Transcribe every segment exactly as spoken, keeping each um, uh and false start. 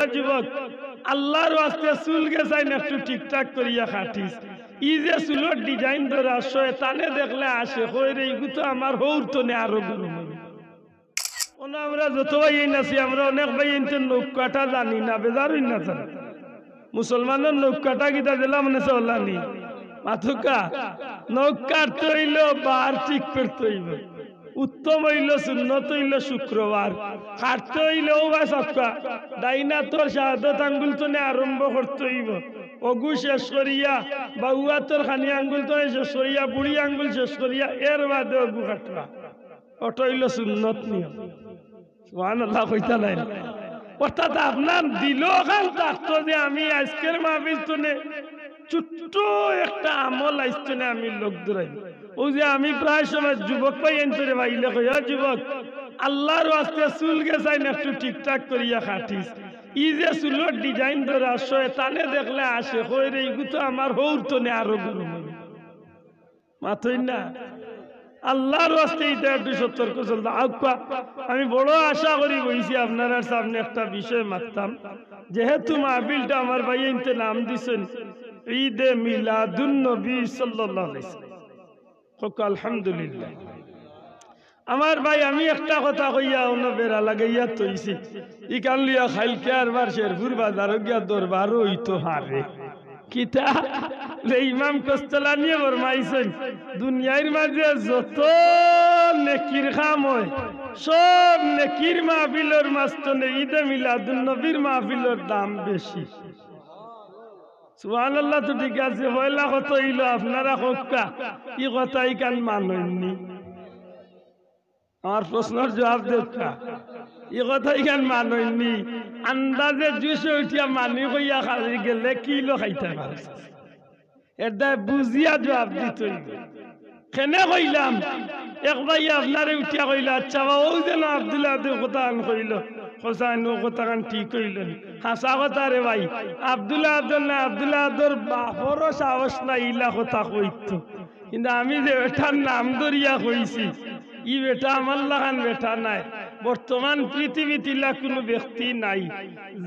"যুবক, আল্লাহর ওয়াস্তে চুল গেছাইন একটু ঠিকঠাক করিয়া কাটিস। ই যে চুলর design ধরা, শয়তানে দেখলে আসে, কয় রে, ইগু তো আমার হউর তনে আরো গরম অইবো।" অনো আমরা যত ভাইয়াইন আছি, আমরা অনেক ভাইয়াইন্তে নখ কাটা জানি না, বেজার অইন না জানি। মুসলমানর নখ কাটা কিতা দিলা মানে চলানি। মাতুক্কা, নখ কাটতে অইলো বার ঠিক করতে অইবো। উত্তম অইলো, সুন্নত অইলো শুক্রবার। কাটতে অইলে অউ ভাই সবকা, ডাইন আতর শাহাদত আঙ্গুল তনে আরম্ভ করতে অইবো। অগু শেষ করিয়া, বাউ আতর খানি আঙ্গুল তনে শেষ করিয়া, বুড়ি আঙ্গুল শেষ করিয়া, এর বাদে অগু কাটবা। অটা অইলো সুন্নত নিয়ম। সুবহানাল্লাহ কইতা নায়। অর্থাৎ আপনার দিলো খান থাকতো যে আমি আইজকের মাহফিল তনে ছোট্ট একটা আমল আইজ তনে আমি লগ ধরাই। অউ যে আমি প্রায় সময় যুবক ভাইয়াইন্তরে পাইলে কই, "ও যুবক, আল্লাহর ওয়াস্তে চুল গেছাইন একটু ঠিকঠাক করিয়া কাটিস। ই যে চুলর design ধরা, শয়তানে দেখলে আসে, কয় রে, ইগু তো আমার হউর তনে আরো গরম অইবো।" মাতইন না। আল্লাহর ওয়াস্তে ইতা একটু সতর্ক চলতা। আউক্কা, আমি বড় আশা করি বইছি আপনারার সামনে একটা বিষয় মাততাম। যেহেতু মাহফিলটা আমার ভাইয়াইন্তে নাম দিছইন ঈদে মিলাদুন নবী সাল্লাল্লাহু আলাইহি ওয়াসাল্লাম। কউক্কা আলহামদুলিল্লাহ। আমার ভাই, আমি একটা কথা কইয়া অনো বেড়া লাগাইয়া থইছি। ইখান লইয়া কাইলকে আরবার শেরপুর বাজারো গিয়া দরবার অইতো পারে। কিতা? যে ইমাম কস্তলানিয়ে ফরমাইছইন, দুনিয়ার মাঝে যত নেকির কাম অয়, সব নেকির মাহফিলর মাঝখানে ঈদে মিলাদুন নবীর মাহফিলর দাম বেশি। সুবহানাল্লাহ তো ঠিক আছে, পয়লা কত অইলো আপনারা কউক্কা, ই কথা ইখান মানইননি। আমার প্রশ্নর জুয়াব দেউক্কা। ই কথা ইখান মানইননি। আন্দাজে জুশে উঠিয়া মানি কইয়া খালি গেলে কিলো খাইতা পারে। এর দায় বুঝিয়া জুয়াব দিতে অইবো। কেনে কইলাম, এক ভাইয়ে আপনারে উঠিয়া কইলো, "আচ্ছা বা, অউ যেন আব্দুল আহাদর কথাখান কইলো, হোসাইন অউ কথাখান ঠিক অইলো নি?" হাছা কথা রে ভাই, আব্দুল আহাদর না, আব্দুল আহাদর বাপরও সাহস নাই ইলা কথা কইতো। কিন্তু আমি যে বেটার নাম ধরিয়া কইছি, ই বেটা আমার লাখান বেটা নায়। বর্তমান পৃথিবীত ইলা কুনু ব্যক্তি নাই,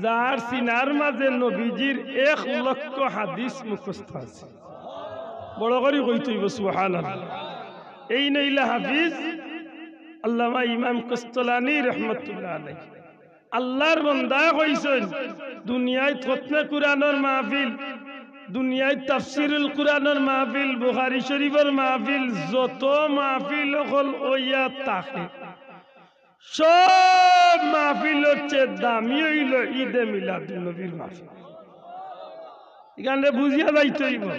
যার সিনার মাঝে নবীজির এক লক্ষ হাদিস মুখস্থ আছে। বড় করি কইতে অইবো, সুবহানাল্লাহ। এইন অইলা হাফিজ আল্লামা ইমাম কস্তলানী রহমতুল্লাহ আলাইহি। আল্লার বন্দায় কইছইন, দুনিয়াত খতমে কুরআনর মাহফিল, দুনিয়াত তাফসিরুল কুরআনর মাহফিল, বুখারী শরীফর মাহফিল, যত মাহফিল অকল অইয়া থাকে, সব মাহফিলর চেয়ে দামি অইলো ঈদে মিলাদুন নবীর মাহফিল। ইখানরে বুঝিয়া যাইতে অইবো।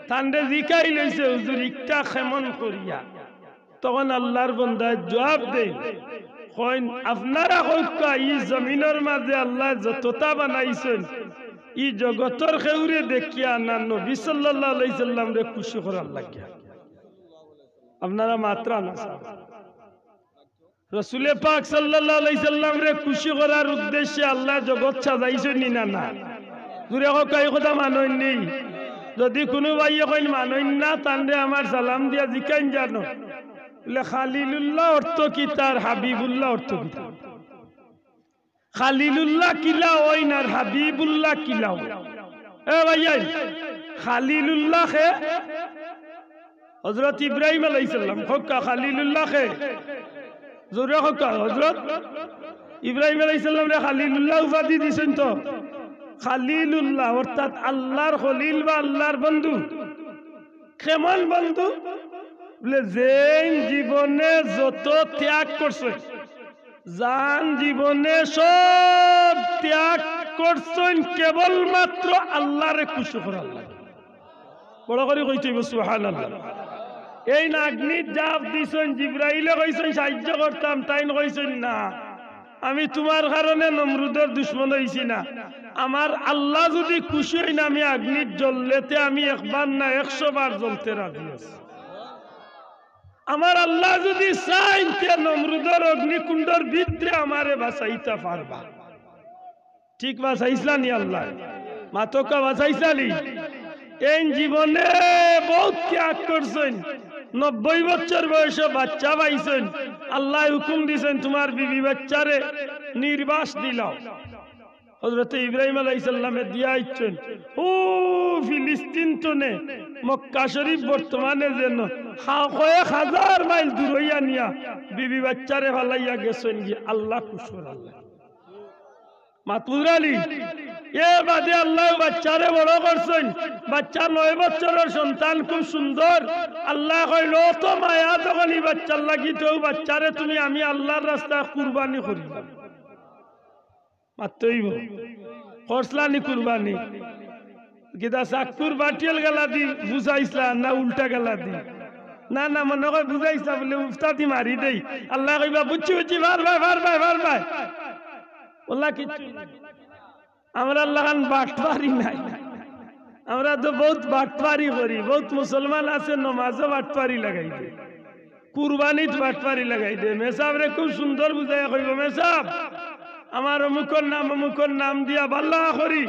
তানরে জিকাইল অইছে, "হুজুর, ইকটা কেমন করিয়া?" তখন আল্লার বন্দায় জুয়াব দেইন, কইন, "আপনারা কউক্কা, ই জমিনর মাঝে আল্লায় যততা বানাইছইন, ই জগতর কেউরে দেখিয়া না নবী সাল্লাল্লাহু আলাইহি সাল্লামরে খুশি করার লাগিয়া?" আপনারা মাতরা না। রসুলে পাক সাল্লাল্লাহু আলাইহি সাল্লামরে খুশি করার উদ্দেশ্যে আল্লায় জগত সাজাইছইন নি না? না। জুরে কউক্কা, ই কথা মানইননি? যদি কুনু ভাইয়ে কইন মানইন না, তানরে আমার সালাম দিয়া জিকাইন জানো, বুলে, "খালিলুল্লাহ অর্থ কিতা আর হাবিবুল্লাহ অর্থ কিতা?" খালিলুল্লাহ কিলা অইন আর হাবিবুল্লাহ কিলা অইন? এ ভাইয়াইন, খালিলুল্লাহ কে? হযরত ইব্রাহিম আলাইহিস সালাম। কউক্কা, খালিলুল্লাহ কে? জুরে কউক্কা, হযরত ইব্রাহিম আলাইহিস সালামরে খালিলুল্লাহ উপাধি দিছইন তো। খালিলুল্লাহ অর্থাৎ আল্লার খলিল বা আল্লার বন্ধু। কেমন বন্ধু? বুলে, যেইন জীবনে যত ত্যাগ করছইন, যান জীবনে সব ত্যাগ করছইন কেবলমাত্র আল্লারে খুশি করার লাগি। বড় করি কইতে অইবো, সুবহানাল্লাহ। এইন আগ্নিত জাপ দিছইন, জিব্রাইলে কইছইন, "সাইয্য করতাম", তাইন কইছইন, "না, আমি তুমার কারণে নমরুদর দুশমন অইছি না। আমার আল্লাহ যুদি খুশি অইন, আমি আগ্নিত জ্বললে তে আমি একবার না, একশো বার জ্বলতে রাজি আছি।" আমার আল্লাহ যুদি চাইন, তে নমরুদর অগ্নিকুণ্ডর ভিতরে আমারে বাঁচাইতা পারবা। ঠিক বাঁচাইছলা নি আল্লায়? মাতউক্কা, বাঁচাইছলা নি? এইন জীবনে বউত ত্যাগ করছইন, নব্বই বছর বয়সে বাচ্চা পাইছইন, আল্লায় হুকুম দিছইন, "তুমার বিবি বাচ্চারে নির্বাস দিলাও।" হজরতে ইব্রাহিম আলাইহিস সালামে দিয়া আইছইন, ও ফিলিস্তিন তনে মক্কা শরীফ বর্তমানে যেন হা-, কয়েক হাজার মাইল দূর অইয়া নিয়া বিবি বাচ্চারে ফালাইয়া গেছইন গি আল্লাহ খুশ করার লাগি। মাত বুঝরা নি? এর বাদে আল্লায় বাচ্চারে বড় করছইন, বাচ্চা নয় বছরর সন্তান, খুব সুন্দর। আল্লায় কইল, অত মায়া যখন ই বাচ্চার লাগি, তে অউ বাচ্চারে তুমি আমি আল্লাহর রাস্তায় কুরবানি করি। মাততে অইবো। করছলা নি কুরবানি? কিতা চাক্কুর বাটিয়াল গালা দি বুঝাইছলা না উল্টা গালা দি? না, না, মনে কয় বুঝাইছলা বুলে উস্তাদি মারি দেই। আল্লায় কইবা, বুঝছি, বুঝছি, পারবায়, পারবায়, পারবায়। অলা কিচ্ছু নাই। আমরার লাখান বাটপারি নাই। আমরা তো বউত বাটপারি করি, বউত মুসলমান আছে নমাজো বাটপারি লাগাই দেয়। কুরবানিত বাটপারি লাগাই দে। মেসাবরে খুব সুন্দর বুঝাইয়া কইবো, "মেসাব, আমার অমুকর নাম, অমুকর নাম দিয়া বালা করি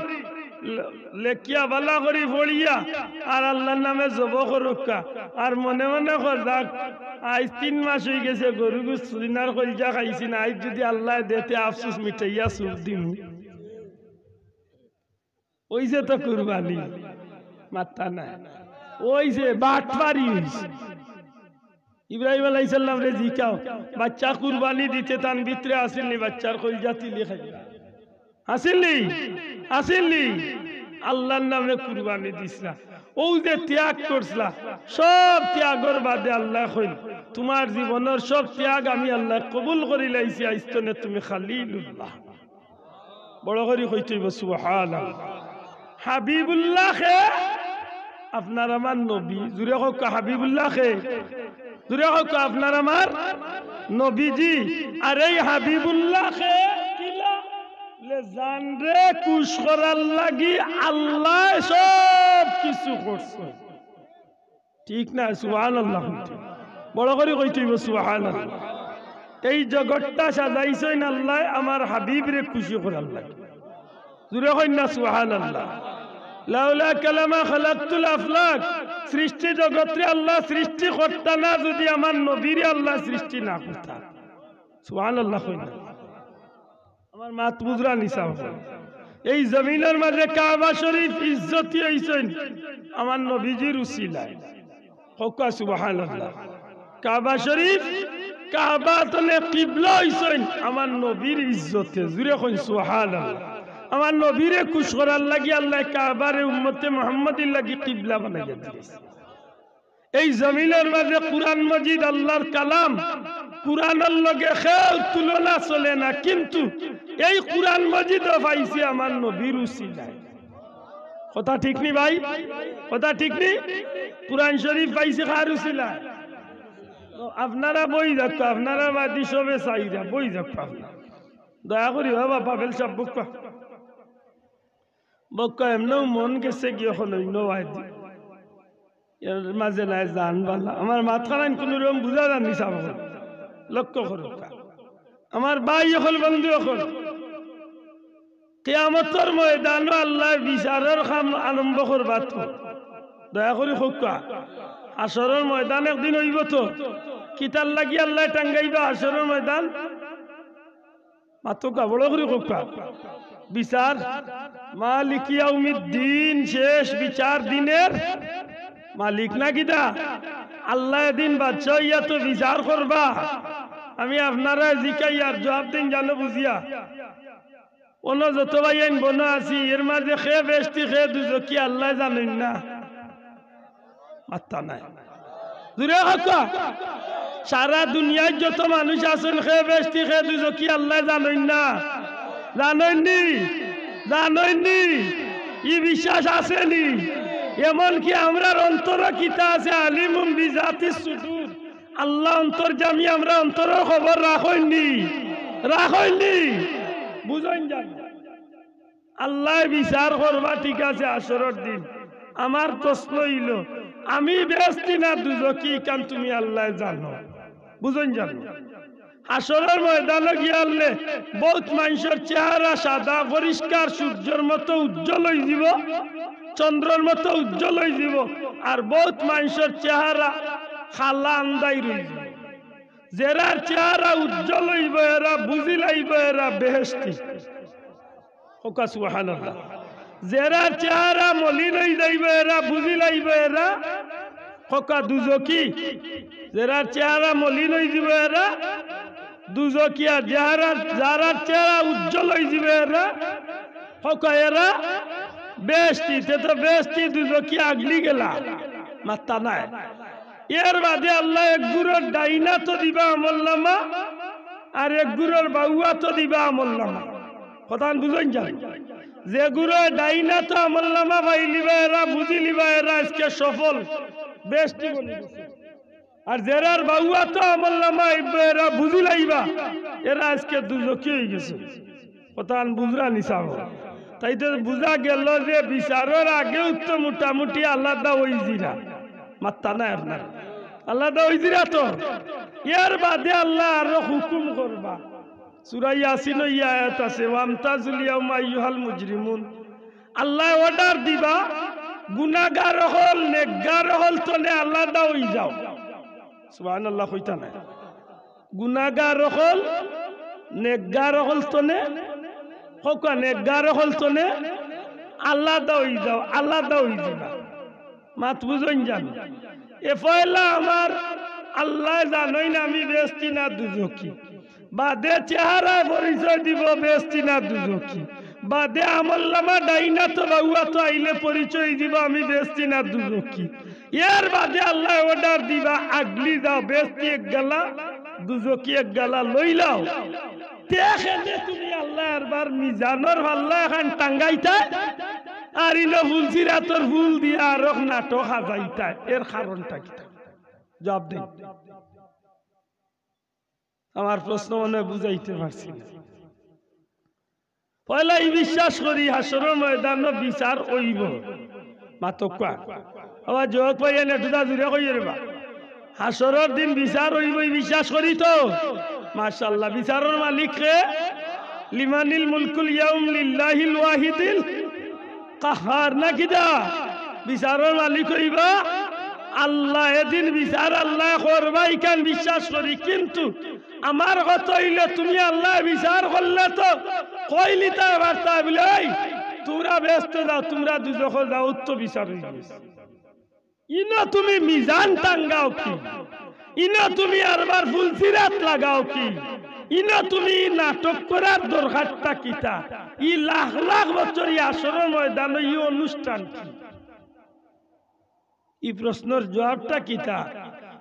লে-, লেখিয়া বালা করি পড়িয়া আর আল্লাহর নামে জবো করউক্কা।" আর মনে মনে কর, "যাক, আইজ তিন মাস অইগেছে গরু গোস্ত দিনার কইলজা খাইছি না, আইজ যুদি আল্লায় দেতে আফসুস মিটাইয়া সুখ দিমু।" অইছে তো কুরবানি, মাত্তা নাই। অইছে, বাটপারি অইছে। ইব্রাহিম আলাইহিস সালামরে জিকাও, বাচ্চা কুরবানি দিতে তান ভিতরে আছিল নি, বাচ্চার কইলজা তিলি খাইলা? আছিল নি? আছিল নি? আল্লাহর নামে কুরবানি দিছলা। অউ যে ত্যাগ করছলা, সব ত্যাগর বাদে আল্লায় কইন, "তুমার জীবনর সব ত্যাগ আমি আল্লায় কবুল করিলাইছি, আইজ তনে তুমি খালিলুল্লাহ।" বড় করি কইতে অইবো, সুবহানাল্লাহ। হাবিবুল্লাহ কে? আপনার আমার নবী। জুরে কউক্কা, হাবিবুল্লাহ কে? জুরে কউক্কা, আপনার আমার নবীজি। আর এই হাবিবুল্লাহ কে কিলা? লে জানরে খুশ করার লাগি আল্লায় সব কিছু করছে। ঠিক না? সুবহানাল্লাহ। বড় করি কইতে অইবো সুবহানাল্লাহ। এই জগৎটা সাজাইছইন আল্লায় আমার হাবিবরে খুশি করার লাগি। জুরে কইন না সুবহানাল্লাহ। লাউলা কালামা খালাকতুল আফলাক, সৃষ্টি জগতরে আল্লায় সৃষ্টি করতা না যুদি আমার নবীরে আল্লায় সৃষ্টি না করতা। সুবহানাল্লাহ কইন না। আমার মাত বুঝরা নি সাব? এই জমিনর মাঝে কাবা শরীফ ইজ্জতি অইছইন আমার নবীজির উসিলায়। কউক্কা সুবহানাল্লাহ। কাবা শরীফ, কাবা তনে কিবলা অইছইন আমার নবীর ইজ্জতে। জুরে কইন সুবহানাল্লাহ। আমার নবীরে খুশ করার লাগি আল্লায় কাবারে উম্মতে মুহাম্মদীর লাগি কিবলা বানাইয়া দিছে। এই জমিনর মাঝে কুরআন মজিদ আল্লাহর কালাম, কুরআনর লগে কেউ তুলনা চলে না, কিন্তু এই কুরআন মজিদও পাইছি আমার নবীর উসিলায়। কথা ঠিক নি ভাই? কথা ঠিক নি? কুরআন শরীফ পাইছি কার উসিলায়? তো আপনারা বই যাউক্কা, আপনারা বাদে সবে চাইরা বই যাউক্কা আপনারা। দয়া করি বাবা, পাভেল সাব বউক্কা। বউক্কা এমনেউ মন গেছে গি অখন অইন্য ওয়াইদি। এর মাঝে নাই জান বালা। আমার মাতখানাইন কুনুরকম বুঝা যার নি সাব অকল। লক্ষ্য করউক্কা। আমার ভাই অকল, বন্ধু অকল। কিয়ামতর ময়দানো আল্লায় বিচারর কাম আরম্ভ করবা তো। দয়া করি কউক্কা। হাশরর ময়দান একদিন অইবো তো। কিতার লাগি আল্লায় টাঙ্গাইবা হাশরর ময়দান? মাতউক্কা, বড় করি কউক্কা। বিচার, মালিকি ইয়াউমিদ্দিন, শেষ বিচার দিনের মালিক না কিতা? আল্লায় এদিন বাদশা অইয়া তো বিচার করবা। আমি আপনারারে জিকাইয়ার জুয়াব দিন জানো বুঝিয়া। অনো যত ভাইয়াইন বনো আছি, এর মাঝে কে বেহেস্তি কে দুজখি আল্লায় জানইন না? মাত্তা নাই। জুরে কউক্কা। সারা দুনিয়ার যত মানুষ আছইন, কে বেহেস্তি কে দুজখি আল্লায় জানইন না? জানইন নি? জানইন নি? ই বিশ্বাস আছে নি? এমনকি আমরার অন্তরো কিতা আছে, আলিমুম বিজাতিস সুদুর। আল্লাহ অন্তর্যামী, আমরার অন্তরর খবর রাখইন নি? রাখইন নি? বুঝইন জানি। আল্লায় বিচার করবা, ঠিক আছে, হাশরর দিন। আমার প্রশ্ন অইলো, আমি বেহেস্তি না দুজখি, ইখান তুমি আল্লায় জানো, বুঝইন জানো। হাশরর ময়দানো গিয়ালে বউত মানষর চেহারা সাদা পরিষ্কার, সূর্যর মতো উজ্জ্বল অইযিবো, চন্দ্রর মতো উজ্জ্বল অইযিবো, আর বউত মানষর চেহারা কালা আন্দাইর অইযিবো। যেরার চেহারা উজ্জ্বল অইবো, এরা বুঝিলাইবো এরা বেহেস্তি। কউক্কা সুবহানাল্লাহ। যেরার চেহারা মলিন অইযাইবো এরা, বুঝিলাইবো এরা কউক্কা দুজখি। যেরার চেহারা মলিন অইযিবো এরা দুজখি, আর যারার, যারার চেহারা উজ্জ্বল অইযিবো এরা কউক্কা এরা বেহেশতি। তে তো বেহেশতি দুজখি আগলি গেলা, মাত্তা নাই। এর বাদে আল্লায় এক গুরুর ডাইনাতো দিবা আমলনামা, আর এক গুরুর বাউয়াতো দিবা আমলনামা। কথাখান বুঝইন যান। যে গুরুর ডাইনাতো আমলনামা পাইলিবা এরা, বুঝিলিবা এরা আইজকে সফল, বেহেশতি বনি গেছে। আর যেরার বাউয়াতো আমলনামা আইবো এরা, বুঝিলাইবা এরা আইজকে দুজখি অইগেছে। কথাখান বুঝরা নি সাব? তাইতে বুঝা গেলো যে বিচারর আগেউ তো মোটামুটি আলাদা অইযিরা, মাত্তা নাই আপনার, আলাদা অইযিরা তো। এর বাদে আল্লায় আরো হুকুম করবা। সূরা ইয়াসিনো ই আয়াত আছে, "ওয়ামতাজুল ইয়াউমা আইয়ুহাল মুজরিমুন।" আল্লায় order দিবা, "গুনাগার অকল, নেকগার অকল তনে আলাদা অইযাও।" সুবহানাল্লাহ কইতা নায়। গুনাগার অকল, নেকগার অকল তনে, কউক্কা নেকগার অকল তনে আলাদা অইযাও, আলাদা অইযিবা। মাত বুঝইন যান। এ পয়লা আমার আল্লায় জানইন আমি বেহেশতি না দুজখি। বাদে চেহারায় পরিচয় দিবো বেহেশতি না দুজখি। বাদে আমলনামা ডাইনাতো বাউয়াতো আইলে পরিচয় দিবো আমি বেহেশতি না দুজখি। এর বাদে আল্লায় order দিবা, আগলি যাও, বেহেশতি এক গালা, দুজখি এক গালা লইলাও। তে কেনে তুমি আল্লায় আরবার মিজানর পাল্লা এখান টাঙ্গাইতায়, আর ইনো ফুলসিরাতর ফুল দিয়া আরক নাটক হাজাইতায়? এর কারণটা কিতা? জুয়াব দেইন। আমার প্রশ্ন মনে বুঝাইতে পারছি না। পয়লা ই বিশ্বাস করি হাশরর ময়দানো বিচার অইবো। মাতউক্কা। আবার জুয়াব পাইয়া না, একটু জুরে কইও রে বা। হাশরর দিন বিচার অইবো, ই বিশ্বাস করি তো? মাশাআল্লাহ। বিচারর মালিক কে? লিমানিল মুলকুল ইয়াউম লিল্লাহিল ওয়াহিদিল কাহহার। না কিতা? বিচারর মালিক অইবা আল্লায়। এদিন বিচার আল্লায় করবা, ইখান বিশ্বাস করি। কিন্তু আমার কথা অইলো, তুমি আল্লায় বিচার করলে তো কইলিতায় পারতায় বুলে, "এই, তুমরা বেহেস্তো যাও, তুমরা দুজখো যাও, অউ তো বিচার অইগেছে।" ইনো তুমি মিজান টাঙ্গাও কি? ইনো তুমি আরবার ফুলসিরাত লাগাও কি? ইনো তুমি নাটক করার দরকারটা কিতা? ই লাখ লাখ বছর ই হাশরর ময়দানো ই অনুষ্ঠান কি? ই প্রশ্নর জুয়াবটা কিতা?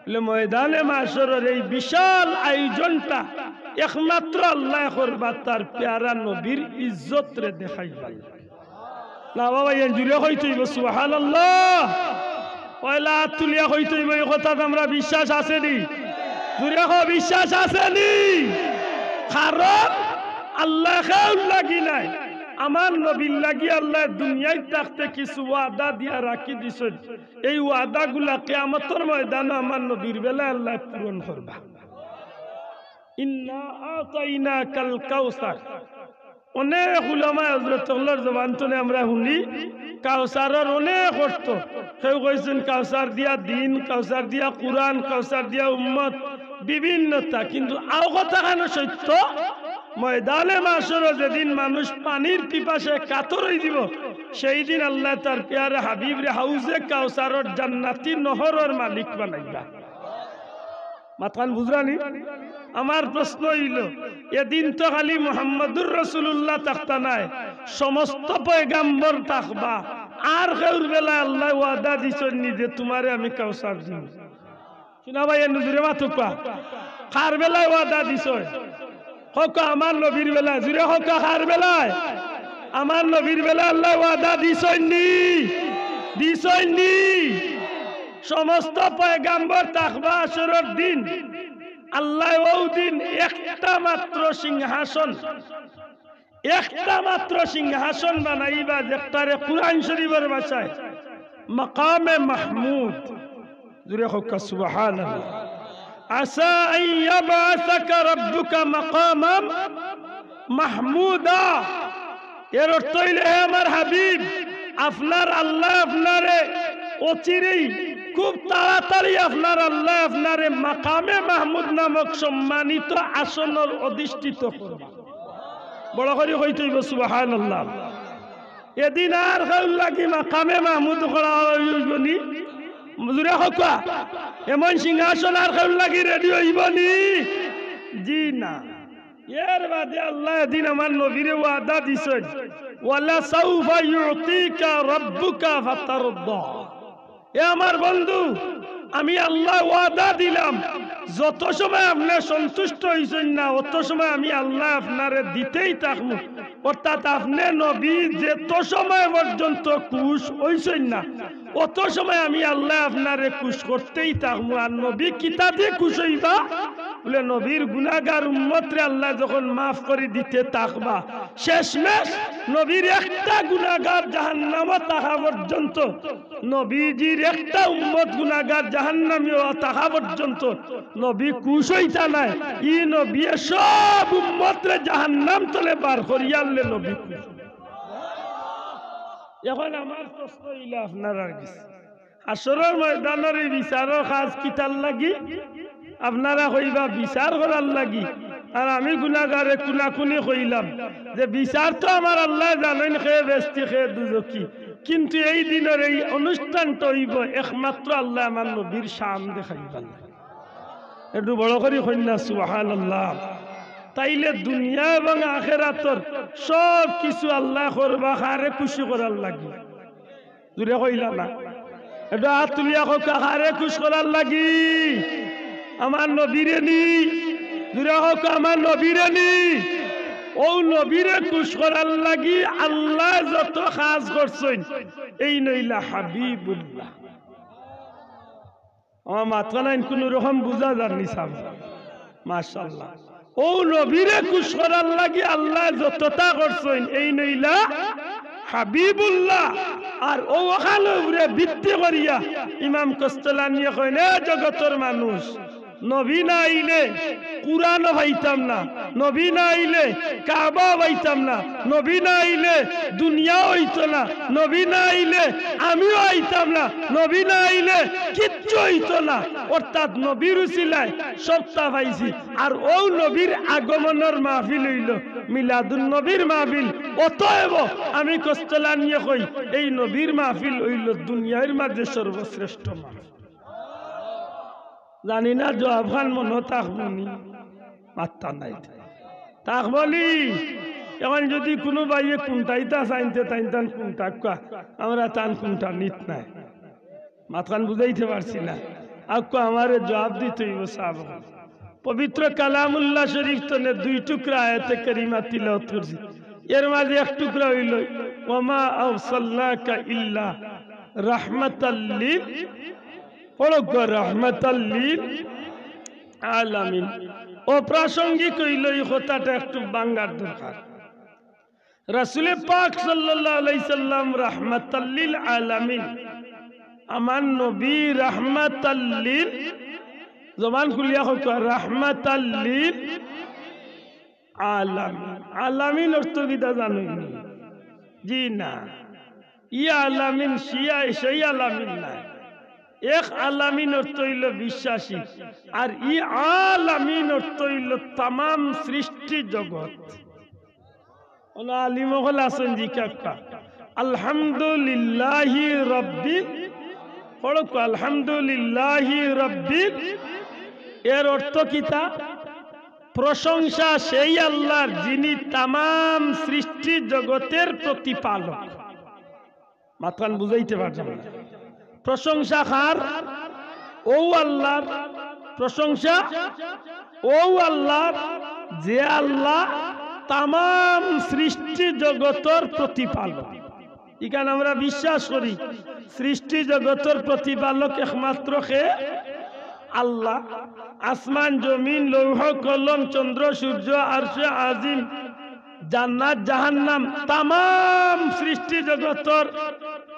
বুলে, ময়দানে মাশরর এই বিশাল আয়োজনটা একমাত্র আল্লায় করবা তার পেয়ারা নবীর ইজ্জতরে দেখাইবার লাগি। না বাবা, এন জুরে কইতে অইবো, সুবহানাল্লাহ। পয়লা আত তুলিয়া কইতে অইবো, ই কথাত আমরার বিশ্বাস আছে নি? জুরে কও, বিশ্বাস আছে নি? কারণ আল্লায় কেউর লাগি নায়, আমার নবীর লাগি আল্লায় দুনিয়াত থাকতে কিছু ওয়াদা দিয়া রাখি দিছইন। এই ওয়াদাগুলা কিয়ামতর ময়দানো আমার নবীর বেলায় আল্লায় পূরণ করবা। ইন্না আতাইনাকাল কাউসার। অনেক উলামায়ে হযরত অকলর জবান তনে আমরা হুনি, কাউসারর অনেক অর্থ। কেউ কইছইন কাউসার দিয়া দ্বীন, কাউসার দিয়া কুরআন, কাউসার দিয়া উম্মত, বিভিন্নতা। কিন্তু আও কথাখান সত্য, ময়দানে মাশরো যেদিন মানুষ পানির পিপাসায় কাতর অইযিবো, সেই দিন আল্লায় তার পেয়ারা হাবিবরে হাউজে কাউসারর জান্নাতি নহরর মালিক বানাইবা। মাতখান বুঝরা নি? আমার প্রশ্ন অইলো, এদিন তো খালি মুহাম্মাদুর রাসূলুল্লাহ থাকতা নায়, সমস্ত পয়গাম্বর থাকবা। আর কেউর বেলায় আল্লায় ওয়াদা দিছইন নি যে তুমারে আমি কাউসার দিমু? হুনা ভাই, এনু জুরে মাতউক্কা। কার বেলায় ওয়াদা দিছইন? কউক্কা আমার নবীর বেলায়। জুরে কউক্কা কার বেলায়? আমার নবীর বেলায় আল্লায় ওয়াদা দিছইন নি? দিছইন নি? সমস্ত পয়গাম্বর থাকবা হাশরর দিন। আল্লায় অউ দিন একটা মাত্র সিংহাসন, একটা মাত্র সিংহাসন বানাইবা, যেটারে কুরআন শরীফর ভাষায় মাকামে মাহমুদ। জুরে কউক্কা সুবহানাল্লাহ। আসা আন ইয়াবআসাকা রাব্বুকা মাকামান মাহমুদা। এর অর্থ অইলো, হে আমার হাবিব, আপনার আল্লায় আপনারে অচিরেই, খুব তাড়াতাড়ি আপনার আল্লায় আপনারে মাকামে মাহমুদ নামক সম্মানিত আসনর অধিষ্ঠিত করবা। বড় করি কইতে অইবো সুবহানাল্লাহ। এদিন আর কেউর লাগি মাকামে মাহমুদ করা অইবো নি? জুরে কউক্কা। এমন সিংহাসন আর কেউর লাগি রেডি অইবো নি? জি না। এর বাদে আল্লায় এদিন আমার নবীরে ওয়াদা দিছইন, "ওয়ালা সাউফা ইউতিকা রাব্বুকা ফাতারদা।" এ আমার বন্ধু, আমি আল্লায় ওয়াদা দিলাম, যত সময় আপনে সন্তুষ্ট অইছইন না, অত সময় আমি আল্লায় আপনারে দিতেই থাকমু। অর্থাৎ আপনে নবী যত সময় পর্যন্ত খুশ অইছইন না, অত সময় আমি আল্লায় আপনারে খুশ করতেই থাকমু। আর নবী কিতা দি খুশ অইবা? বুলে, নবীর গুনাগার উম্মতরে আল্লায় যখন মাফ করি দিতে থাকবা, শেষমেশ নবীর একটা গুনাগার জাহান্নামো থাকা পর্যন্ত, নবীজির একটা উম্মত গুনাগার জাহান্নামীও থাকা পর্যন্ত নবী খুশ অইতা নায়। ই নবীয়ে সব উম্মতরে জাহান্নাম তলে বার করিয়ারলে নবী খুশ। এখন আমার প্রশ্ন অইলো আপনারার গেছে, হাশরর ময়দানর ই বিচারর কাজ কিতার লাগি? আপনারা কইবা বিচার করার লাগি, আর আমি গুনাগারে কুনাকুনি কইলাম যে বিচার তো আমার আল্লায় জানইন কে বেহেস্তি কে দুজখি, কিন্তু এই দিনর এই অনুষ্ঠানটা অইবো একমাত্র আল্লায় আমার নবীর শান দেখাইবার লাগি। একটু বড় করি কইন না সুবহানাল্লাহ। তাইলে দুনিয়া এবং আখেরাতর সব কিছু আল্লায় করবা কারে খুশি করার লাগি। জুরে কইলা না। একটু আত তুলিয়া কউক্কা, কারে খুশ করার লাগি? আমার নবীরে নি। জুরে কউক্কা, আমার নবীরে নি। অউ নবীরে খুশ করার লাগি আল্লায় যত কাজ করছইন, এইন অইলা হাবিবুল্লাহ। আমার মাতখান কুনু রকম বুঝা যার নি সাব? মাশাআল্লাহ। অউ নবীরে খুশ করার লাগি আল্লায় যততা করছইন, এইন অইলা হাবিবুল্লাহ। আর অউ অখানর উপরে ভিত্তি করিয়া ইমাম কস্তলানিয়ে কইন, এ জগতর মানুষ, নবী না আইলে কুরআনও পাইতাম না, নবী না আইলে কাবাও পাইতাম না, নবী না আইলে দুনিয়াও অইতো না, নবী না আইলে আমিও আইতাম না, নবী না আইলে কিচ্ছু অইতো না। অর্থাৎ নবীর উসিলায় সবতা পাইছি। আর অউ নবীর আগমনর মাহফিল অইলো মিলাদুন নবীর মাহফিল। অতএব আমি কস্তলানিয়ে কই, এই নবীর মাহফিল অইলো দুনিয়ার মাঝে সর্বশ্রেষ্ঠ মাহফিল। জানি না জবাবখান মনো থাকবো নি, মাত্তা নাই। থাকবো নি? এখন যদি কুনু ভাইয়ে কুন্টাইতা চাইন তে তাইন তান কুন্টাউক্কা, আমরা তান কুন্টানিত নাই। মাতখান বুঝাইতে পারছি না। আউক্কা আমারে জবাব দিতে অইবো সাব। পবিত্র কালামুল্লাহ শরীফ তনে দুই টুকরা আয়াতে কারিমা তিলাওয়াত করছি। এর মাঝে এক টুকরা অইলো, "ওয়ামা আরসালনাকা ইল্লা রাহমাতাল লিল", পড়ো গো, "রাহমাতাল লিল আলামিন।" অপ্রাসঙ্গিক অইলো, ই কথাটা একটু ভাঙ্গার দরকার। রাসূলে পাক সাল্লাল্লাহু আলাইহি সাল্লাম রাহমাতাল লিল আলামিন, আমার নবী রাহমাতাল লিল, জবান খুলিয়া কউক্কা, রাহমাতাল লিল আলামিন। আলামিন অর্থ কিতা জানইন নি? জি না, ই আলামিন শিয়া সেই আলামিন নায়। এক আলামিন অর্থ অইলো বিশ্বাসী, আর ই আলামিন অর্থ অইলো তামাম সৃষ্টি জগৎ। অনো আলিম অকল আছইন, জিকাউক্কা। আলহামদুলিল্লাহি রাব্বিল, পড়ো গো, আলহামদুলিল্লাহি রাব্বিল, এর অর্থ কিতা? প্রশংসা সেই আল্লাহর যিনি তামাম সৃষ্টি জগতের প্রতিপালক। মাতখান বুঝাইতে পারলাম না। প্রশংসা কার? অউ আল্লাহর। প্রশংসা অউ আল্লাহর, যে আল্লাহ তামাম সৃষ্টি জগতর প্রতিপালক। ইখান আমরা বিশ্বাস করি, সৃষ্টি জগতর প্রতিপালক একমাত্র কে? আল্লাহ। আসমান, জমিন, লৌহ, কলম, চন্দ্র, সূর্য, আরশে আজিম, জান্নাত, জাহান্নাম, তামাম সৃষ্টি জগতর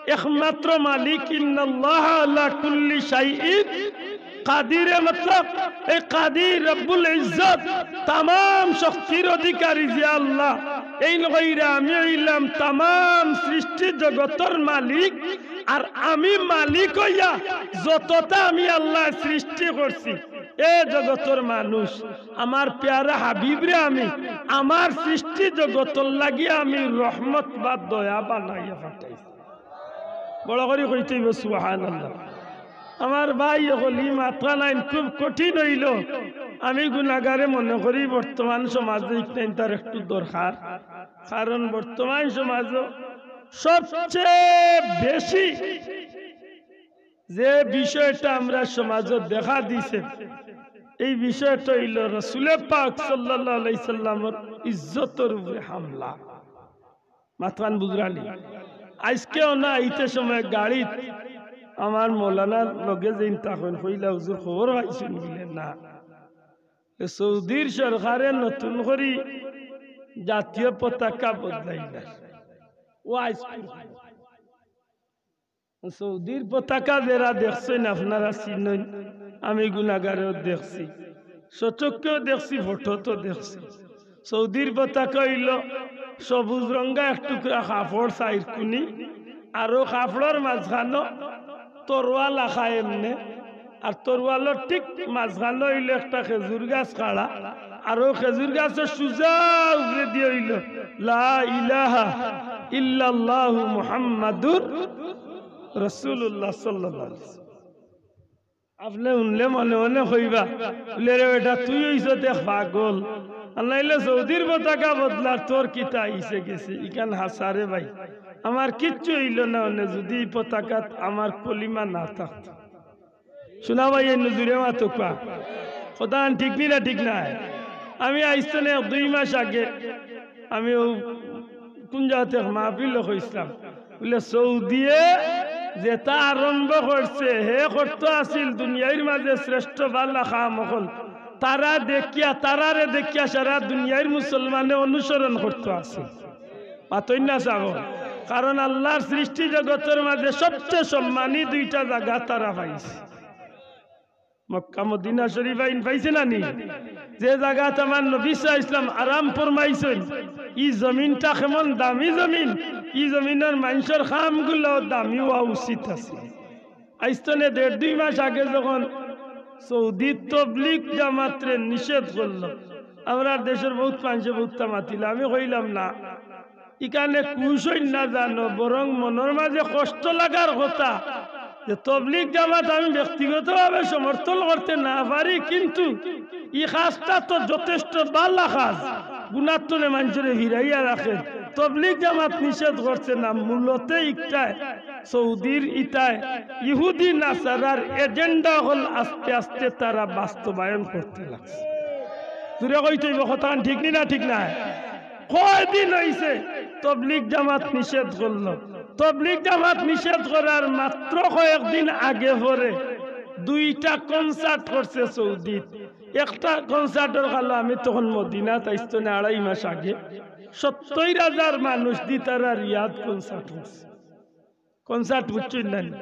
একমাত্র মালিক। ইন্নাল্লাহা আলা কুল্লি শাইইন কাদিরে, মতলব এই কাদির রব্বুল ইজ্জত, তামাম শক্তির অধিকারী যে আল্লাহ, এইন কইরা আমি অইলাম তামাম সৃষ্টি জগতর মালিক। আর আমি মালিক অইয়া যততা আমি আল্লায় সৃষ্টি করছি, এ জগতর মানুষ, আমার পেয়ারা হাবিবরে আমি আমার সৃষ্টি জগতর লাগি আমি রহমত বা দয়া বানাইয়া পাঠাইছি। বড় করি কইতে অইবো সুবহানাল্লাহ। আমার ভাই অকল, ই মাতখানাইন খুব কঠিন অইলো। আমি গুনাগারে মনে করি বর্তমান সমাজে ইখানতার একটু দরকার, কারণ বর্তমান সমাজো সবচেয়ে বেশি যে বিষয়টা আমরা সমাজো দেখা দিছে, এই বিষয়টা অইলো রসুলে পাক সাল্লাল্লাহু আলাইহি সাল্লামর ইজ্জতর উপরে হামলা। মাতখান বুঝরানি? আইজকেও না, ইতে সময় গাড়িত আমার মৌলানার লগে যেইন থাকইন, কইলা, "হুজুর, খবর পাইছইন?" বুলে, "না।" এ সৌদির সরকারে নতুন করি জাতীয় পতাকা বদলাইলা। ও আইজ সৌদির পতাকা যেরা দেখছইন, আপনারা চিনইন, আমি গুনাগারেও দেখছি, স্বচক্ষেও দেখছি, ফটোত দেখছি। সৌদির পতাকা অইলো সবুজ রঙ্গা এক টুকরা কাপড় চাইরকুনি, আর অউ কাপড়র মাঝখানো তরোয়াল আখা এমনে, আর তরোয়ালর ঠিক মাঝখানো অইলো একটা খেজুর গাছ খাড়া, আর অউ খেজুর গাছর সুজা উপরেদি অইলো লা ইলাহা ইল্লাল্লাহু মুহাম্মাদুর রাসূলুল্লাহ সাল্লাল্লাহু আলাইহি ওয়াসাল্লাম। আপনে হুনলে মনে মনে কইবা, বুলে, "রে বেটা, তুই অইছস এক পাগল, আর নাইলে সৌদির পতাকা বদলার তোর কিতা আইছে গেছে, ইখান হাছা রে ভাই। আমার কিচ্ছু অইলো না, অনে যুদি ই পতাকাত আমার কলিমা না থাকতো।" শুনা ভাই, এই নজুরে মাতউক্কা। কথা ঠিক নি না ঠিক নায়? আমি আইজ থনে এক দুই মাস আগে আমি অউ কুন জাগাত এক মাহফিলো কইছলাম, বুলে, সৌদিয়ে যেটা আরম্ভ করছে, হে করতো আছিল দুনিয়ার মাঝে শ্রেষ্ঠ বালা কাম অকল। তারা দেখিয়া, তারারে দেখিয়া সারা দুনিয়ার মুসলমানে অনুসরণ করতো আছিল। মাতইন না চাবো, কারণ আল্লাহর সৃষ্টি জগতর মাঝে সবচেয়ে সম্মানী দুইটা জাগা তারা পাইছে। মক্কা মদিনা শরীফ আইন পাইছে না নি? যে জাগাত আমার নবী সাল্লাল্লাহু আলাইহি ওয়াসাল্লাম আরাম ফরমাইছইন, ই জমিনটা কেমন দামি জমিন, ই জমিনর মানষর কামগুলাও দামি অওয়া উচিত আছে। আইজ থনে দেড় দুই মাস আগে যখন সৌদি তবলিগ জামাতরে নিষেধ করলো, আমরার দেশর বউত মানষে বউততা মাতিলা, আমি কইলাম না, ইখানে খুশ অইন না জানো, বরং মনর মাঝে কষ্ট লাগার কথা যে তবলিগ জামাত আমি ব্যক্তিগতভাবে সমর্থন করতে না পারি, কিন্তু ই কাজটা তো যথেষ্ট বালা কাজ, গুনার তনে মানষরে ফিরাইয়া রাখে। তবলিগ জামাত নিষেধ করছে না, মূলত ইকটায় সৌদির ইতায় ইহুদি নাসারার এজেন্ডা অকল আস্তে আস্তে তারা বাস্তবায়ন করতে লাগছে। জুরে কইতে অইবো, কথাখান ঠিক নি না ঠিক নায়? কয়দিন অইছে তবলিগ জামাত নিষেধ করলো। তবলিগ জামাত নিষেধ করার মাত্র কয়েকদিন আগে পরে দুইটা কনসার্ট করছে সৌদিত। একটা কনসার্টর কালো আমি তখন মদিনাত আইজ থনে আড়াই মাস আগে, সত্তইর হাজার মানুষ দি তারা রিয়াদ কনসার্ট করছে। কনসার্ট বুঝছইন না নি?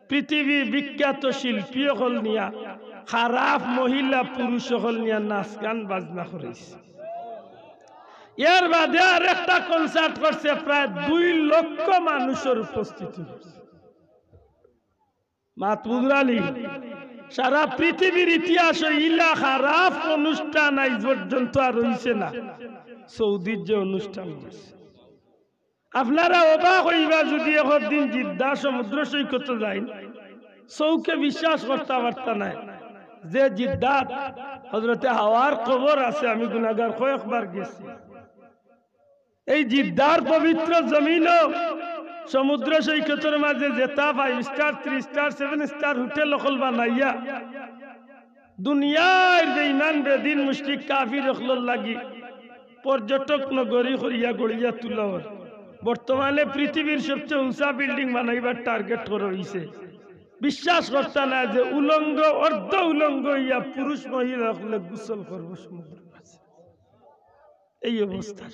পৃথিবী বিখ্যাত শিল্পী অকল নিয়া, খারাপ মহিলা পুরুষ অকল নিয়া নাচ গান বাজনা করাইছে। এর বাদে আরেকটা কনসার্ট করছে, প্রায় দুই লক্ষ মানুষর উপস্থিতি অইছে। মাত বুঝরানি? সারা পৃথিবীর ইতিহাসো ইলা খারাপ অনুষ্ঠান আইজ পর্যন্ত আর অইছে না, সৌদির যে অনুষ্ঠান অইছে। আপনারা অবাক অইবা যুদি একদিন জিদ্দা সমুদ্র সৈকতো যাইন, চউখে বিশ্বাস করতা পারতা নায়। যে জিদ্দাত হজরতে হাওয়ার কবর আছে, আমি গুনাগার কয়েকবার গেছি। এই জিদ্দার পবিত্র জমিনো সমুদ্র সৈকতর মাঝে যেতা five star, three star, seven star hotel অকল বানাইয়া দুনিয়ার বেঈমান বেদিন মুশরিক কাফির অকলর লাগি পর্যটক নগরী করিয়া গড়িয়া তুলা অর। বর্তমানে পৃথিবীর সবচেয়ে উঁচা বিল্ডিং বানাইবার টার্গেট করা অইছে। বিশ্বাস করতা নায় যে উলঙ্গ, অর্ধ উলঙ্গ অইয়া পুরুষ মহিলা অকলে গোসল করবো সমুদ্রর মাঝে। এই অবস্থা।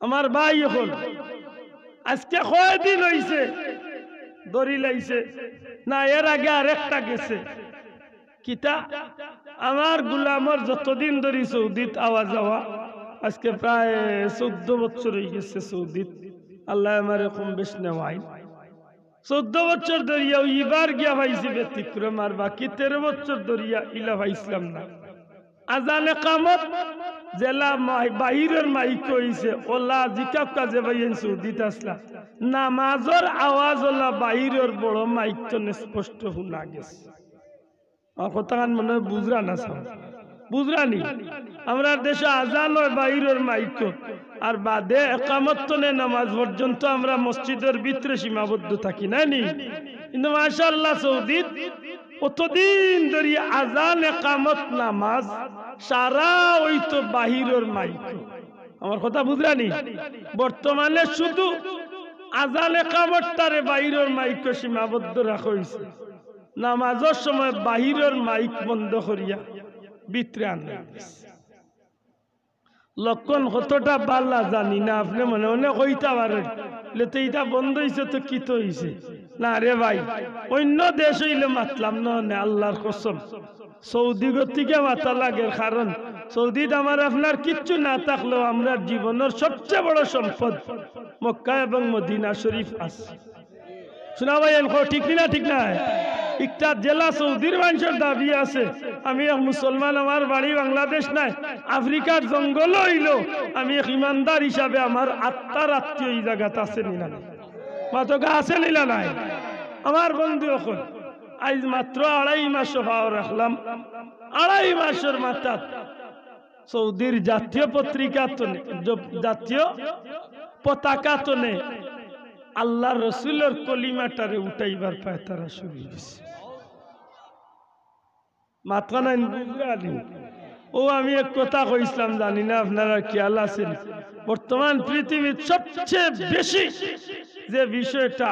আমার ভাই অকল, আইজকে কয়দিন অইছে ধরিলাইছে, না এর আগে আরেকটা গেছে। কিতা? আমার গুলামর যতদিন ধরি সৌদিত আওয়া যাওয়া, আইজকে প্রায় চৌদ্দ বছর অইগেছে সৌদিত। আল্লায় আমারে কম বেশ নেওয়াইন। চৌদ্দ বছর ধরিয়া অউ ইবার গিয়া পাইছি ব্যতিক্রম, আর বাকি তেরো বছর ধরিয়া ইলা পাইছলাম না। আজান একামত যেলা মাই-, বাহিরর মাইক অইছে, অলা জিকাউক্কা যে ভাইয়াইন সৌদিত আছলা, নামাজর আওয়াজ অলা বাহিরর বড় মাইক তনে স্পষ্ট হুনা গেছে। আমার কথাখান মনে অয় বুঝরা না, সাব? বুঝরা নি? আমরার দেশো আজান অয় বাহিরর মাইকো, আর বাদে একামত তনে নামাজ পর্যন্ত আমরা মসজিদর ভিতরে সীমাবদ্ধ থাকি, না নি? কিন্তু মাশাআল্লাহ, সৌদিত অতদিন ধরি আজান, একামত, নামাজ সারা অইতো বাহিরর মাইকো। আমার কথা বুঝরা নি? বর্তমানে শুধু আজান একামতটারে বাহিরর মাইকো সীমাবদ্ধ রাখা অইছে। নামাজর সময় বাহিরর মাইক বন্ধ করিয়া ভিতরে আনা অইছে। লক্ষণ কতটা বালা জানি না, আপনে মনে মনে কইতা পারইন, "লে তে ইটা বন্ধ অইছে তো কিতা অইছে?" না রে ভাই, অইন্য দেশ অইলে মাতলাম না অনে, আল্লার কসম। সৌদি গতিকে মাতা লাগের, কারণ সৌদিত আমার আপনার কিচ্ছু না থাকলেও আমরার জীবনর সবচেয়ে বড় সম্পদ মক্কা এবং মদিনা শরীফ আছে। শুনা ভাইয়াইন, কও ঠিক নি না, ঠিক নায়? ইকটা যেলা সৌদির মানষর দাবি আছে, আমি এক মুসলমান, আমার বাড়ি বাংলাদেশ নায়, আফ্রিকার জঙ্গল অইলো, আমি এক ইমানদার হিসাবে আমার আত্মার আত্মীয় ই জাগাত আছে নি না নাই? মাতকা আছে নি না নাই? আমার বন্ধু অকল, আইজ মাত্র আড়াই মাসো পাও রাখলাম, আড়াই মাসর মাথাত সৌদির জাতীয় পত্রিকা তনে, জ-, জাতীয় পতাকা তনে আল্লার রসুলর কলিমাটারে উঠাইবার পায়তারা শুরু অইছে। মাতখান বুঝরা নি? অউ আমি এক কথা কইছলাম, জানি না আপনারার খিয়াল আছে নি। বর্তমান পৃথিবীত সবচেয়ে বেশি যে বিষয়টা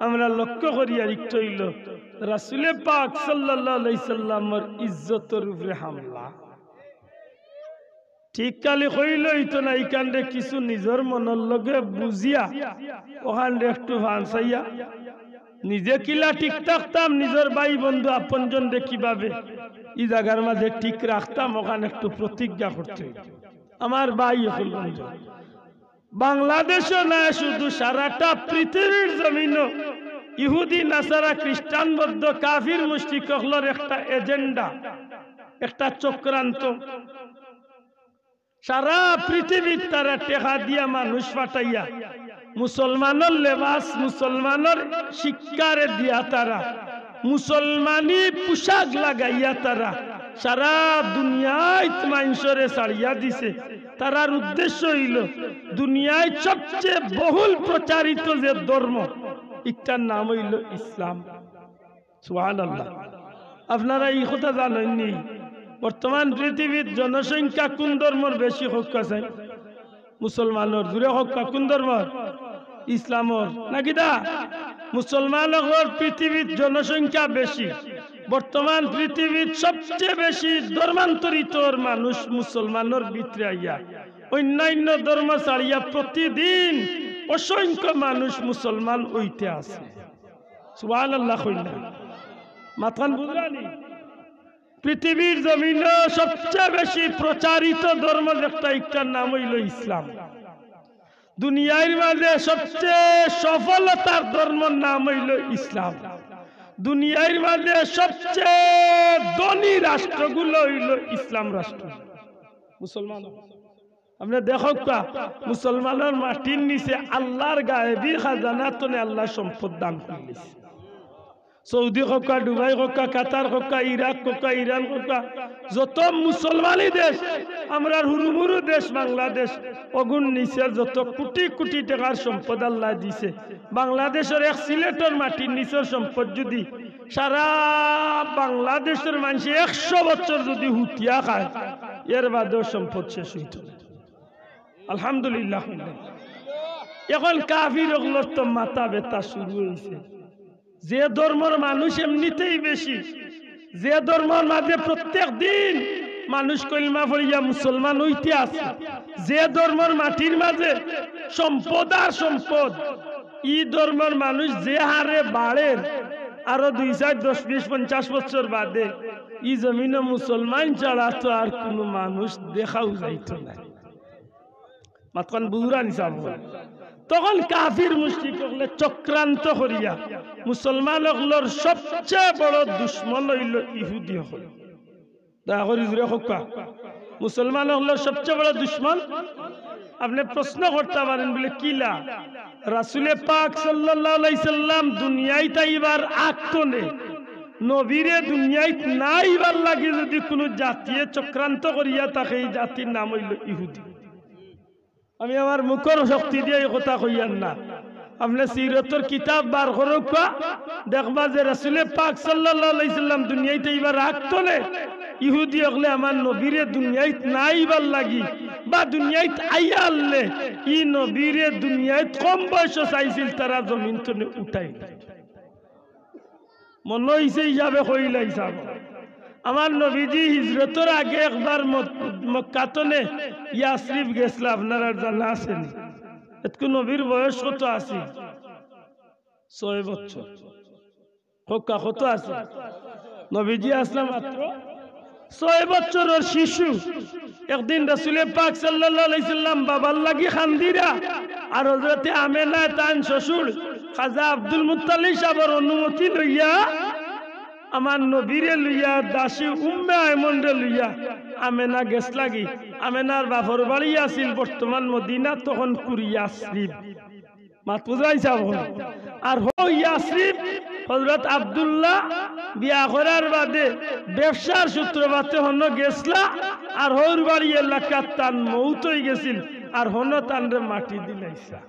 আমরা লক্ষ্য করি আর ইকটা অইলো রাসুলে পাক সাল্লাল্লাহু আলাইহি সাল্লামর ইজ্জতর উপরে হামলা। ঠিক খালি কইলে অইতো না, ইখানরে কিছু নিজর মনর লগে বুঝিয়া, অখানরে একটু ফানসাইয়া, নিজে কিলা ঠিক থাকতাম, নিজর ভাই বন্ধু আপনজনরে কিভাবে ই জাগার মাঝে ঠিক রাখতাম, অখান একটু প্রতিজ্ঞা করতে অইবো। আমার ভাই অকল বন্ধু, বাংলাদেশো নায়, শুধু সারাটা পৃথিবীর জমিনো ইহুদি, নাসারা, খ্রিস্টান, বৌদ্ধ, কাফির, মুশরিক অকলর একটা এজেন্ডা, একটা চক্রান্ত। সারা পৃথিবীত তারা টেকা দিয়া মানুষ পাঠাইয়া, মুসলমানর লেবাস, মুসলমানর শিক্ষারে দিয়া তারা, মুসলমানি পোশাক লাগাইয়া তারা সারা দুনিয়াত মানষরে ছাড়িয়া দিছে। তারার উদ্দেশ্য অইলো দুনিয়ায় সবচেয়ে বহুল প্রচারিত যে ধর্ম, ইটার নাম অইলো ইসলাম। সুবহানাল্লাহ। আপনারা ই কথা জানইন নি? বর্তমান পৃথিবীত জনসংখ্যা কুন ধর্মর বেশি কউক্কা চাই? মুসলমানর। জুরে কউক্কা, কুন ধর্মর? ইসলামর। না কিতা? মুসলমান অকলর পৃথিবীত জনসংখ্যা বেশি। বর্তমান পৃথিবীত সবচেয়ে বেশি ধর্মান্তরিতর মানুষ মুসলমানর ভিতরে আইয়া, অইন্যান্য ধর্ম ছাড়িয়া প্রতিদিন অসংখ্য মানুষ মুসলমান অইতে আছে। সুবহানাল্লাহ কইন না। মাতখান বুঝরা নি? পৃথিবীর জমিনো সবচেয়ে বেশি প্রচারিত ধর্ম যেটা, ইটার নাম অইলো ইসলাম। দুনিয়ার মাঝে সবচেয়ে সফলতার ধর্মর নাম অইলো ইসলাম। দুনিয়ার মাঝে সবচেয়ে ধনী রাষ্ট্রগুলো অইলো ইসলাম রাষ্ট্র। মুসলমান, আপনে দেখউক্কা, মুসলমানর মাটির নিচে আল্লার গায়েবী খাজানা তনে আল্লায় সম্পদ দান করিলিছে। সৌদি কউক্কা, দুবাই কউক্কা, কাতার কউক্কা, ইরাক কউক্কা, ইরান কউক্কা, যত মুসলমানি দেশ, আমরার হুরুমুরু দেশ বাংলাদেশ, অগুর নিচের যত কোটি কোটি টেকার সম্পদ আল্লায় দিছে। বাংলাদেশর এক সিলেটর মাটির নিচর সম্পদ যুদি সারা বাংলাদেশর মানষে একশো বছর যুদি হুতিয়া খায়, এর বাদেও সম্পদ শেষ অইতো নায়। আলহামদুলিল্লাহ। অখন কাফির অকলর তো মাথা ব্যথা শুরু অইছে। যে ধর্মর মানুষ এমনিতেই বেশি, যে ধর্মর মাঝে প্রত্যেক দিন মানুষ কলমা পড়িয়া মুসলমান অইতে আছে, যে ধর্মর মাটির মাঝে সম্পদ আর সম্পদ, ই ধর্মর মানুষ যে হারে বাড়ের, আরো দুই, চাইর, দশ, বিশ, পঞ্চাশ বছর বাদে ই জমিনো মুসলমান ছাড়া তো আর কুনু মানুষ দেখাউ যাইতো নায়। মাতখান বুঝরা নি সাব? তখন কাফির মুশরিক অকলে চক্রান্ত করিয়া মুসলমান অকলর সবচেয়ে বড় দুশমন অইলো ইহুদি অকল। দয়া করি জুরে কউক্কা। মুসলমান অকলর সবচেয়ে বড় দুশমন। আপনে প্রশ্ন করতা পারেন বুলে, "কিলা?" রাসুলে পাক সাল্লাল্লাহু আলাইহি সাল্লাম দুনিয়াইত আইবার আগ তনে নবীরে দুনিয়াইত না আইবার লাগি যুদি কুনু জাতিয়ে চক্রান্ত করিয়া থাকে, ই জাতির নাম অইলো ইহুদি। আমি আমার মুখর শক্তি দিয়া ই কথা কইয়ার না। আপনে সিরতর কিতাব বার করউক্কা, দেখবা যে রাসুলে পাক সাল্লাল্লাহু আলাইহি সাল্লাম দুনিয়াইত আইবার আগ তনে ইহুদি অকলে আমার নবীরে দুনিয়াইত না আইবার লাগি বা দুনিয়াইত আইয়া হারলে ই নবীরে দুনিয়াইত কম বয়সো চাইছিল, তারা জমিন তনে উঠাই মনো অইছে হিসাবে কইলাই সাব। আমার নবীজি হিজরতর আগে একবার মক-, মক্কা তনে ইয়াসরিব গেছলা, আপনারার জানা আছে নি? এতকু নবীর বয়স কত আছে? ছয় বছর। কউক্কা কত আছে? নবীজি আছলা মাত্র ছয় বছরর শিশু। একদিন রাসুলে পাক সাল্লাল্লাহু আলাইহি সাল্লাম বাবার লাগি কান্দিরা, আর হজরতে আমেনায় তান শ্বশুর খাজা আব্দুল মুত্তালিব সাবর অনুমতি লইয়া আমার নবীরে লইয়া, দাসী উম্মে আয়মনরে লইয়া আমেনা গেছলাগি। আমেনার বাপর বাড়ি আছিল বর্তমান মদিনা, তখনকুর ইয়াসরিব। মাত বুঝাইছা বল? আর হউ ইয়াসরিব হজরত আব্দুল্লাহ বিয়া করার বাদে ব্যবসার সূত্রপাতে হনো গেছলা, আর হউর বাড়ি এলাকাত তান মউত অইগেছিল, আর হনো তানরে মাটি দিলাইছলা।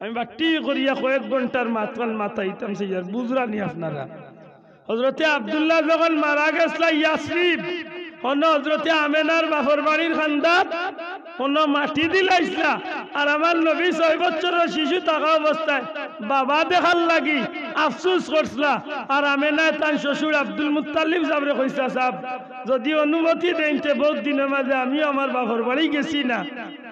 আমি বাট্টি করিয়া কয়েক ঘন্টার মাতখান মাতাইতাম, সেই আর বুঝরা নি আপনারা। হজরতে আব্দুল্লাহ যখন মারা গেছলা ইয়াসরিব, হনো হজরতে আমেনার বাপর বাড়ির কান্দাত হনো মাটি দিলাইছলা। আর আমার নবী ছয় বছরর শিশু থাকা অবস্থায় বাবা দেখার লাগি আফসোস করছলা। আর আমেনায় তান শ্বশুর আব্দুল মুত্তালিব সাবরে কইছলা, "সাব, যুদি অনুমতি দেইন তে বউত দিনর মাঝে আমিও আমার বাপর বাড়ি গেছি না,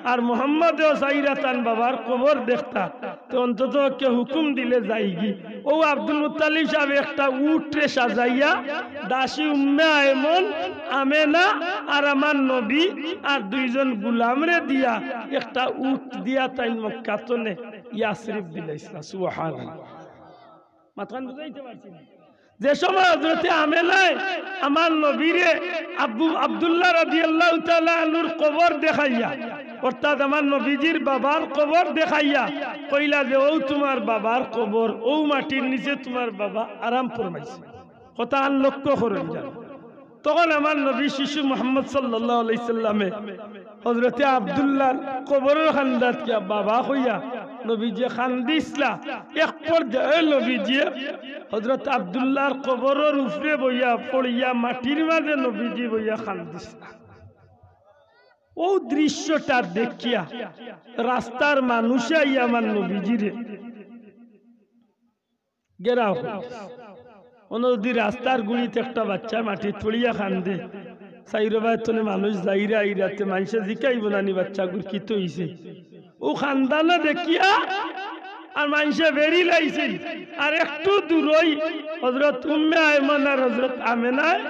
আর মোহাম্মদেও চাইরা তান বাবার কবর দেখতা।" তে অন্তত পক্ষে হুকুম দিলে যাইগি। অউ আব্দুল মুত্তালিব সাবে একটা উটরে সাজাইয়া দাসী উম্মে আয়মন, আমেনা আর আমার নবী আর দুইজন গুলামরে দিয়া একটা উট দিয়া তাইন মক্কা তনে ইয়াসরিব দিলাইছলা। সুবহানাল্লাহ। মাতখান বুঝাইতে পারছি না? যে সময় হজরতে আমেনায় আমার নবীরে আবু আব্দুল্লাহ রাদিয়াল্লাহু তাআলা আনহুর কবর দেখাইয়া, অর্থাৎ আমার নবীজির বাবার কবর দেখাইয়া কইলা যে, "অউ তুমার বাবার কবর, অউ মাটির নিচে তুমার বাবা আরাম ফরমাইছে।" কথাখান লক্ষ্য করইন যান। তখন আমার নবী শিশু মুহাম্মদ সাল্লাল্লাহু আলাইহি সাল্লামে হজরতে আব্দুল্লাহর কবরর কান্দাত গিয়া বাবা কইয়া নবীজিয়ে কান্দিছলা। এক পর্যায়ে নবীজিয়ে হজরত আব্দুল্লাহর কবরর উপরে বইয়া পড়িয়া মাটির মাঝে নবীজি বইয়া কান্দিছলা। অউ দৃশ্যটা দেখিয়া রাস্তার মানুষে আইয়া আমার নবীজিরে ঘেরাও করি। অনো যুদি রাস্তার গুড়িত একটা বাচ্চা মাটিত পড়িয়া কান্দে, চাইরোবায় তনে মানুষ যাইরা আইরা তে মানষে জিকাইবো না নি বাচ্চাগুর কিতা অইছে? অউ কান্দানো দেখিয়া আর মানষে বেড়ি লাইছিল। আর একটু দূরই হজরত উম্মে আয়মন আর হজরত আমেনায়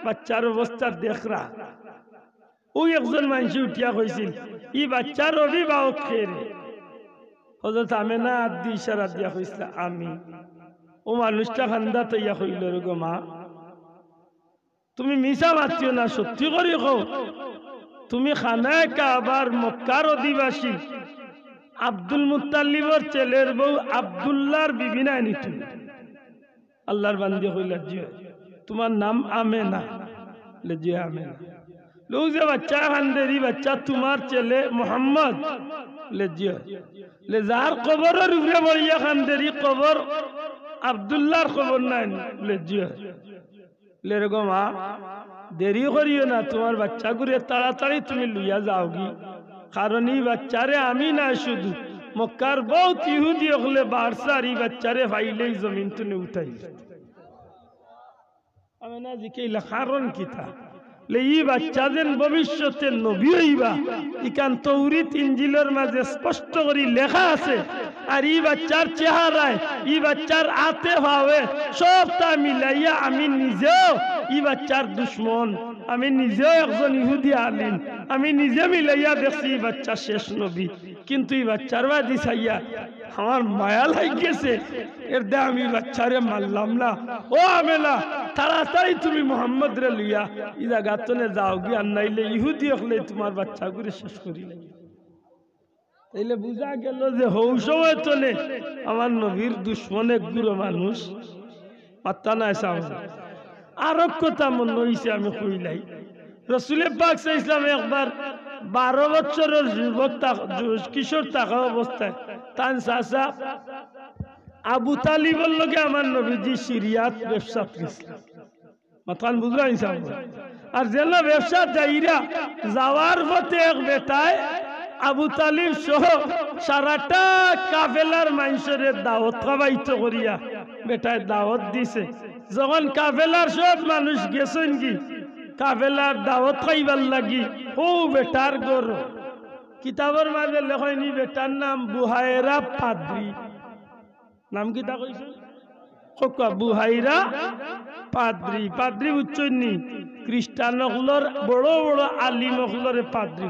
বাচ্চার অবস্থা দেখরা। অউ একজন মানষে উঠিয়া কইছিল, "ই বাচ্চার অভিভাবক কে রে?" হজরত আমেনা আত দি ইশারা দিয়া কইছলা, "আমি।" অউ মানুষটা কান্দাত আইয়া কইলো, "রে গো মা, তুমি মিছা মাতিও না, সত্যি করি কও, তুমি খানায়ে কাবার মক্কার অধিবাসী আব্দুল মুত্তালিবর ছেলের বউ আব্দুল্লাহর বিবি নায় নি তুমি?" আল্লাহর বান্দি কইলা, "জি অয়।" "তুমার নাম আমেনা?" বলে, "জি অয়, আমেনা।" "অউ যে বাচ্চা কান্দের, ই বাচ্চা তুমার ছেলে মোহাম্মদ?" বলে, "জি অয়।" বলে, "যার কবরর উপরে বইয়া কান্দের, ই কবর আব্দুল্লাহর কবর নায় নি?" বলে, "জি অয়।" বলে, "রে গো মা, দেরি করিও না, তুমার বাচ্চাগুরে তাড়াতাড়ি তুমি লইয়া যাওগি, কারণ ই বাচ্চারে আমি নায় শুধু, মক্কার বউত ইহুদি অকলে বারসার ই বাচ্চারে পাইলেই জমিন তনে উঠাই।" আমেনা জিকাইলা, "কারণ কিতা?" বলে, "ই বাচ্চা যেন ভবিষ্যতে নবী অইবা, ইখান তৌরিত ইঞ্জিলর মাঝে স্পষ্ট করি লেখা আছে। আর ই বাচ্চার চেহারায়, ই বাচ্চার আতে পাওয়ে সবটা মিলাইয়া আমি নিজেও ই বাচ্চার দুশমন, আমি নিজেও একজন ইহুদি আলিম, আমি নিজে মিলাইয়া দেখছি ই বাচ্চা শেষ নবী।" কিন্তু ই বাচ্চার বায়দি চাইয়া আমার মায়া লাগি গেছে, এরদায় আমি বাচ্চারে মারলাম না। ও আমেনা, তাড়াতাড়ি তুমি মুহাম্মদরে লইয়া ই জাগা তনে যাওগি, আর নাইলে ইহুদি অকলে তুমার বাচ্চাগুরে শেষ করিলাইবা। তাইলে বুঝা গেল যে হউ সময় তনে আমার নবীর দুশমন এক গুরু মানুষ মাত্তা নাই চাও। আরক কথা মনো অইছে আমি কইলাই। রসুলে পাক সাল্লাল্লাহু আলাইহি ওয়াসাল্লাম একবার বারো বছরর যুবক থাক-, যু-, কিশোর থাকা অবস্থায় তান চাচা আবু তালিবর লগে আমার নবীজি সিরিয়াত ব্যবসাত গেছলা। মাতখান বুঝরা ইনশাআল্লাহ? আর যেলা ব্যবসাত যাইরা, যাওয়ার পথে এক বেটায় আবু তালিব সহ সারাটা কাফেলার মানষরে দাওয়াত খাবাইতো করিয়া বেটায় দাওয়াত দিছে। যখন কাফেলার সব মানুষ গেছইনগি কাফেলার দাওয়াত খাইবার লাগি, হউ বেটার ঘর, কিতাবর মাঝে লেখইন ই বেটার নাম বুহাইরা পাদ্রি। নাম কিতা কইছে? কউক্কা, বুহাইরা পাদ্রি। পাদ্রি বুঝছইন নি? খ্রিস্টান অকলর বড় বড় আলিম অকলরে পাদ্রি।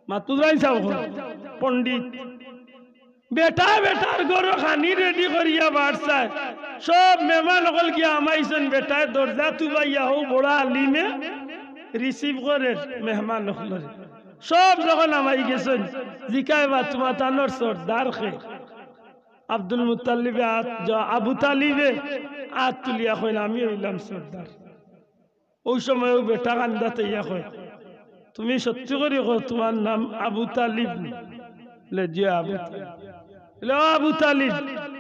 মাতুরাই সাব অকল, পণ্ডিত। বেটায় বেটার ঘরো খানি রেডি করিয়া বারছায়। সব মেহমান অকল গিয়া হামাইছইন, বেটায় দরজা তুবাইয়া হউ বড় আলিমে রিসিভ করের মেহমান অকলরে। সব যখন হামাই গেছইন, জিকায়, "বা তুমার তানর সর্দার কে?" আব্দুল মুত্তালিবে আত, জ-, আবু তালিবে আত তুলিয়া কইন, "আমি অইলাম সর্দার।" অউ সময় অউ বেটা কান্দাত আইয়া কয়, "তুমি সত্যি করি কও, তুমার নাম আবু তালিব নি?" বলে, "জি, আবু তালিব।" বলে, "ও আবু তালিব,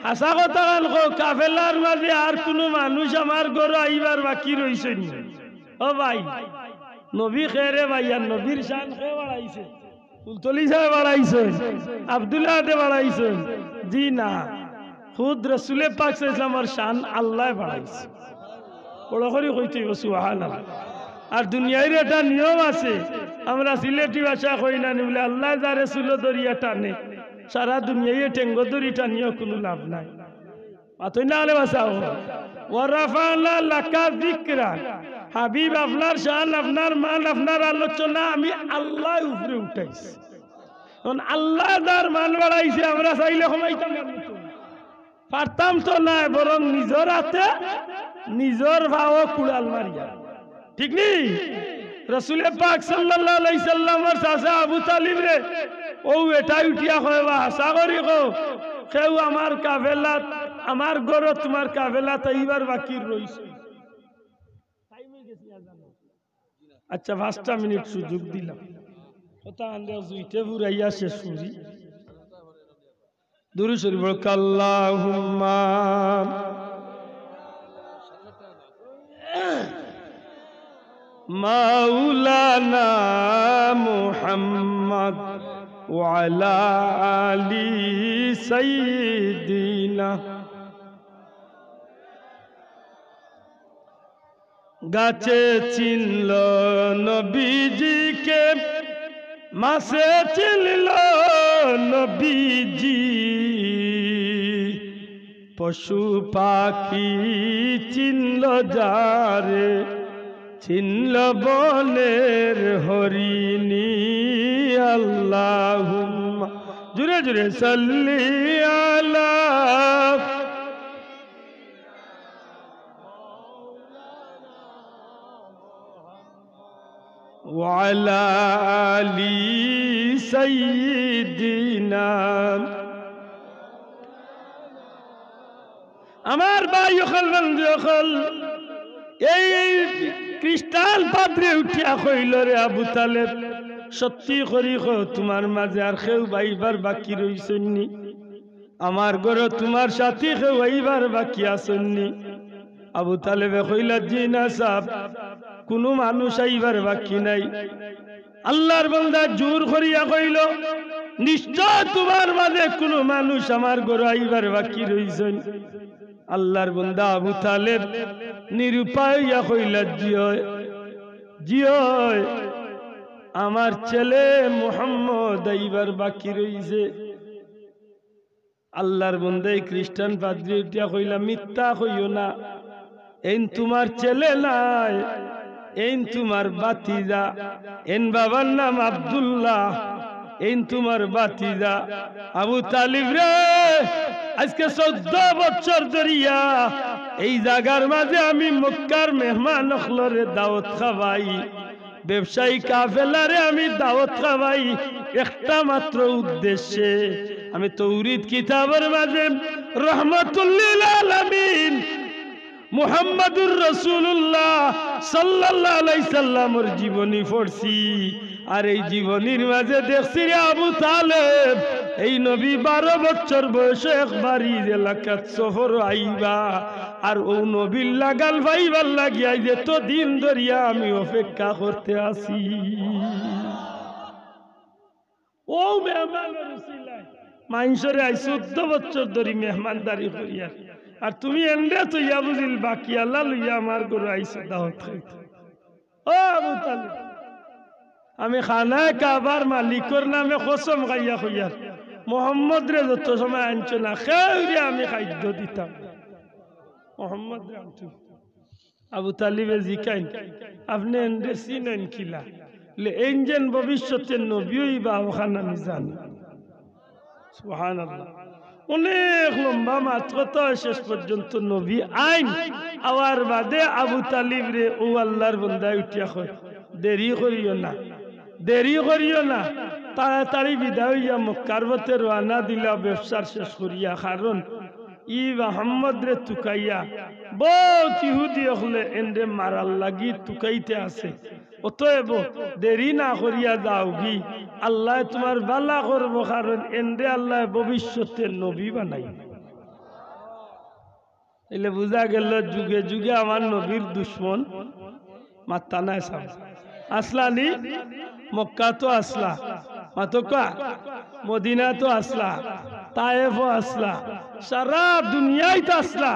হাছা কথাখান কও, কাফেলার মাঝে আর কুনু মানুষ আমার ঘরো আইবার বাকি রইছইন নি?" ও ভাই, নবী কে রে ভাই, আর নবীর শান কে বাড়াইছে? ফুলতলি সাবে বাড়াইছইন, আব্দুল্লাহ আদে বাড়াইছইন? জি না, খুদ রসুলে পাক সাল্লাল্লাহু আলাইহি ওয়াসাল্লামর শান আল্লায় বাড়াইছে। বড় করি কইতে অইবো, সুবহানাল্লাহ। আর দুনিয়ার একটা নিয়ম আছে, আমরা সিলেটি ভাষায় কই না নি, বলে, "আল্লায় যারে চুলো ধরিয়া টানে, সারা দুনিয়ায় টেঙ্গো ধরি টানিয়াও কুনু লাভ নাই।" মাতইন না, আলে বাঁচাও। "ওয়া রাফা'না লাকা যিকরাক।" হাবিব, আপনার শান, আপনার মান, আপনার আলোচনা আমি আল্লায় উপরে উঠাইছি। এখন আল্লায় যার মান বাড়াইছে, আমরা চাইলে কমাইতাম পারতাম তো? পারতাম তো নায়, বরং নিজর আতে নিজর পাও কুড়াল মারিয়া। ঠিক নি? রসুলে পাক সাল্লাল্লাহু আলাইহি সাল্লামর চাচা আবু তালিবরে অউ বেটায় উঠিয়া কয়, "বা হাছা করি কও, কেউ আমার কাফেলাত, আমার ঘরো তুমার কাফেলাত আইবার বাকি রইছে?" আচ্ছা, পাঁচটা মিনিট সুযোগ দিলাম। কথা আন্দে জুইতে ফুরাইয়া শেষ করি। দুরূদ শরীফ পড়ো, আল্লাহুম্মা মাওলানা মুহাম্মদ ওয়া আলা আলি সাইয়্যিদিনা। গাছে চিনল নবীজিকে, মাছে চিনল নবীজি, পশু পাখি চিনল যারে, চিনল বনের হরিণী। আল্লাহুম্মা, জুরে জুরে, সাল্লি আলা ওয়ালা আলি সাইয়্যিদিনা। আমার ভাই অকল, বন্ধু অকল, এই খ্রিস্টান পাদ্রি উঠিয়া কইল, "রে আবু তালেব, সত্যি করি কও, তুমার মাঝে আর কেউ আইবার বাকি রইছইন নি? আমার ঘরো তুমার সাথী কেউ আইবার বাকি আছইন নি?" আবু তালেবে কইলা, "জি না সাব, কুনু মানুষ আইবার বাকি নাই।" আল্লার বন্দা জুর করিয়া কইল, "নিশ্চয় তুমার মাঝে কুনু মানুষ আমার ঘরো আইবার বাকি রইছইন।" আল্লার বন্দা আবু তালেব নিরুপায় অইয়া কইলা, "জি অয়, জি অয়, আমার ছেলে মুহাম্মদ আইবার বাকি রইছে।" আল্লার বন্দায় খ্রিস্টান পাদ্রি উঠিয়া কইলা, "মিথ্যা কইও না, এইন তুমার ছেলে নায়, এইন তুমার ভাতিজা, এইন বাবার নাম আব্দুল্লাহ, এইন তুমার ভাতিজা আবু তালিব রে, আইজকে চৌদ্দ বছর ধরিয়া এই জাগার মাজে আমি মক্কার মেহমান অকলরে দাওত খাওয়াই, ব্যবসায়ী কাফেলারে আমি দাওত খাওয়াই একটা মাত্র উদ্দেশ্যে। আমি তৌরিত কিতাবর মাজে রহমতুল্লিল আলামিন মুহাম্মাদুর রাসূলুল্লাহ সাল্লাল্লাহু আলাইহি সাল্লামর জীবনী পড়ছি, আর এই জীবনীর মাজে দেখছি রে আবু তালেব, এই নবী বারো বছর বয়সে একবার ইজ এলাকাত সফর আইবা, আর অউ নবীর লাগাল পাইবার লাগি আইজ এত দিন ধরিয়া আমি অপেক্ষা করতে আছি। অউ মেহমানর উসিলায় মানষরে আইজ চৌদ্দ বছর ধরি মেহমানদারি করিয়ার, আর তুমি এনরে থইয়া বুঝিল বাকি আল্লাহ লইয়া আমার ঘরো আইছো দাওত খাইতে। ও আবু তালিব, আমি খানায়ে কাবার মালিকর নামে কসম খাইয়া কইয়ার, মোহাম্মদরে যত সময় আনছো না, কেউরে আমি খাদ্য দিতাম না। মোহাম্মদরে আনছো। আবু তালিবে জিকাইন, "আপনে এনরে চিনইন কিলা?" বলে, "এইন যেন ভবিষ্যতে নবী অইবা, অখান আমি জানি।" সুবহানাল্লাহ। অনেক লম্বা মাত কথা, শেষ পর্যন্ত নবী আইন। আওয়ার বাদে আবু তালিবরে অউ আল্লাহর বন্দায় উঠিয়া কয়, "দেরি করিও না, দেরি করিও না, তাড়াতাড়ি বিদায় অইয়া মক্কার পথে রওয়ানা দিলাও ব্যবসার শেষ করিয়া, কারণ ই মোহাম্মদরে তুকাইয়া বউত ইহুদি অকলে এনরে মারার লাগি তুকাইতে আছে। অতএব দেরি না করিয়া যাওগি, আল্লায় তুমার ভালা করবো, কারণ এনরে আল্লায় ভবিষ্যতে নবী বানাইবা।" তাইলে বুঝা গেল যুগে যুগে আমার নবীর দুশমন মাত্তা নাই সাব। আছলা নি? মক্কাত আছলা, মাতউক্কা, মদিনাত আছলা, তায়েফও আছলা, সারা দুনিয়াত আছলা,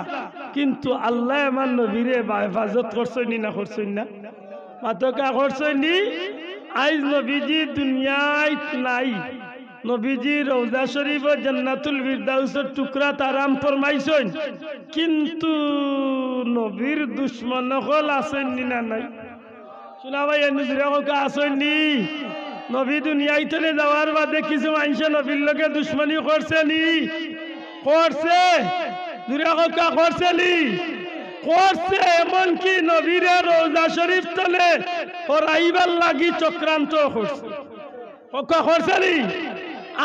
কিন্তু আল্লায় আমার নবীরে বা হেফাজত করছইন নি না করছইন না? মাতউক্কা, করছইন নি? আইজ নবীজি দুনিয়াত নাই, নবীজি রওজা শরীফো জান্নাতুল ফিরদাউসর টুকরাত আরাম ফরমাইছইন, কিন্তু নবীর দুশমন অকল আছইন নি না নাই? শুনা ভাই, এনু জুরে কউক্কা, আছইন নি? নবী দুনিয়াত থনে যাওয়ার বাদে কিছু মানষে নবীর লগে দুশমনি করছে নি? করছে। জুরে কউক্কা, করছে নি? করছে। এমনকি নবীরে রওজা শরীফ থনে হরাইবার লাগি চক্রান্ত করছে। কউক্কা, করছে নি?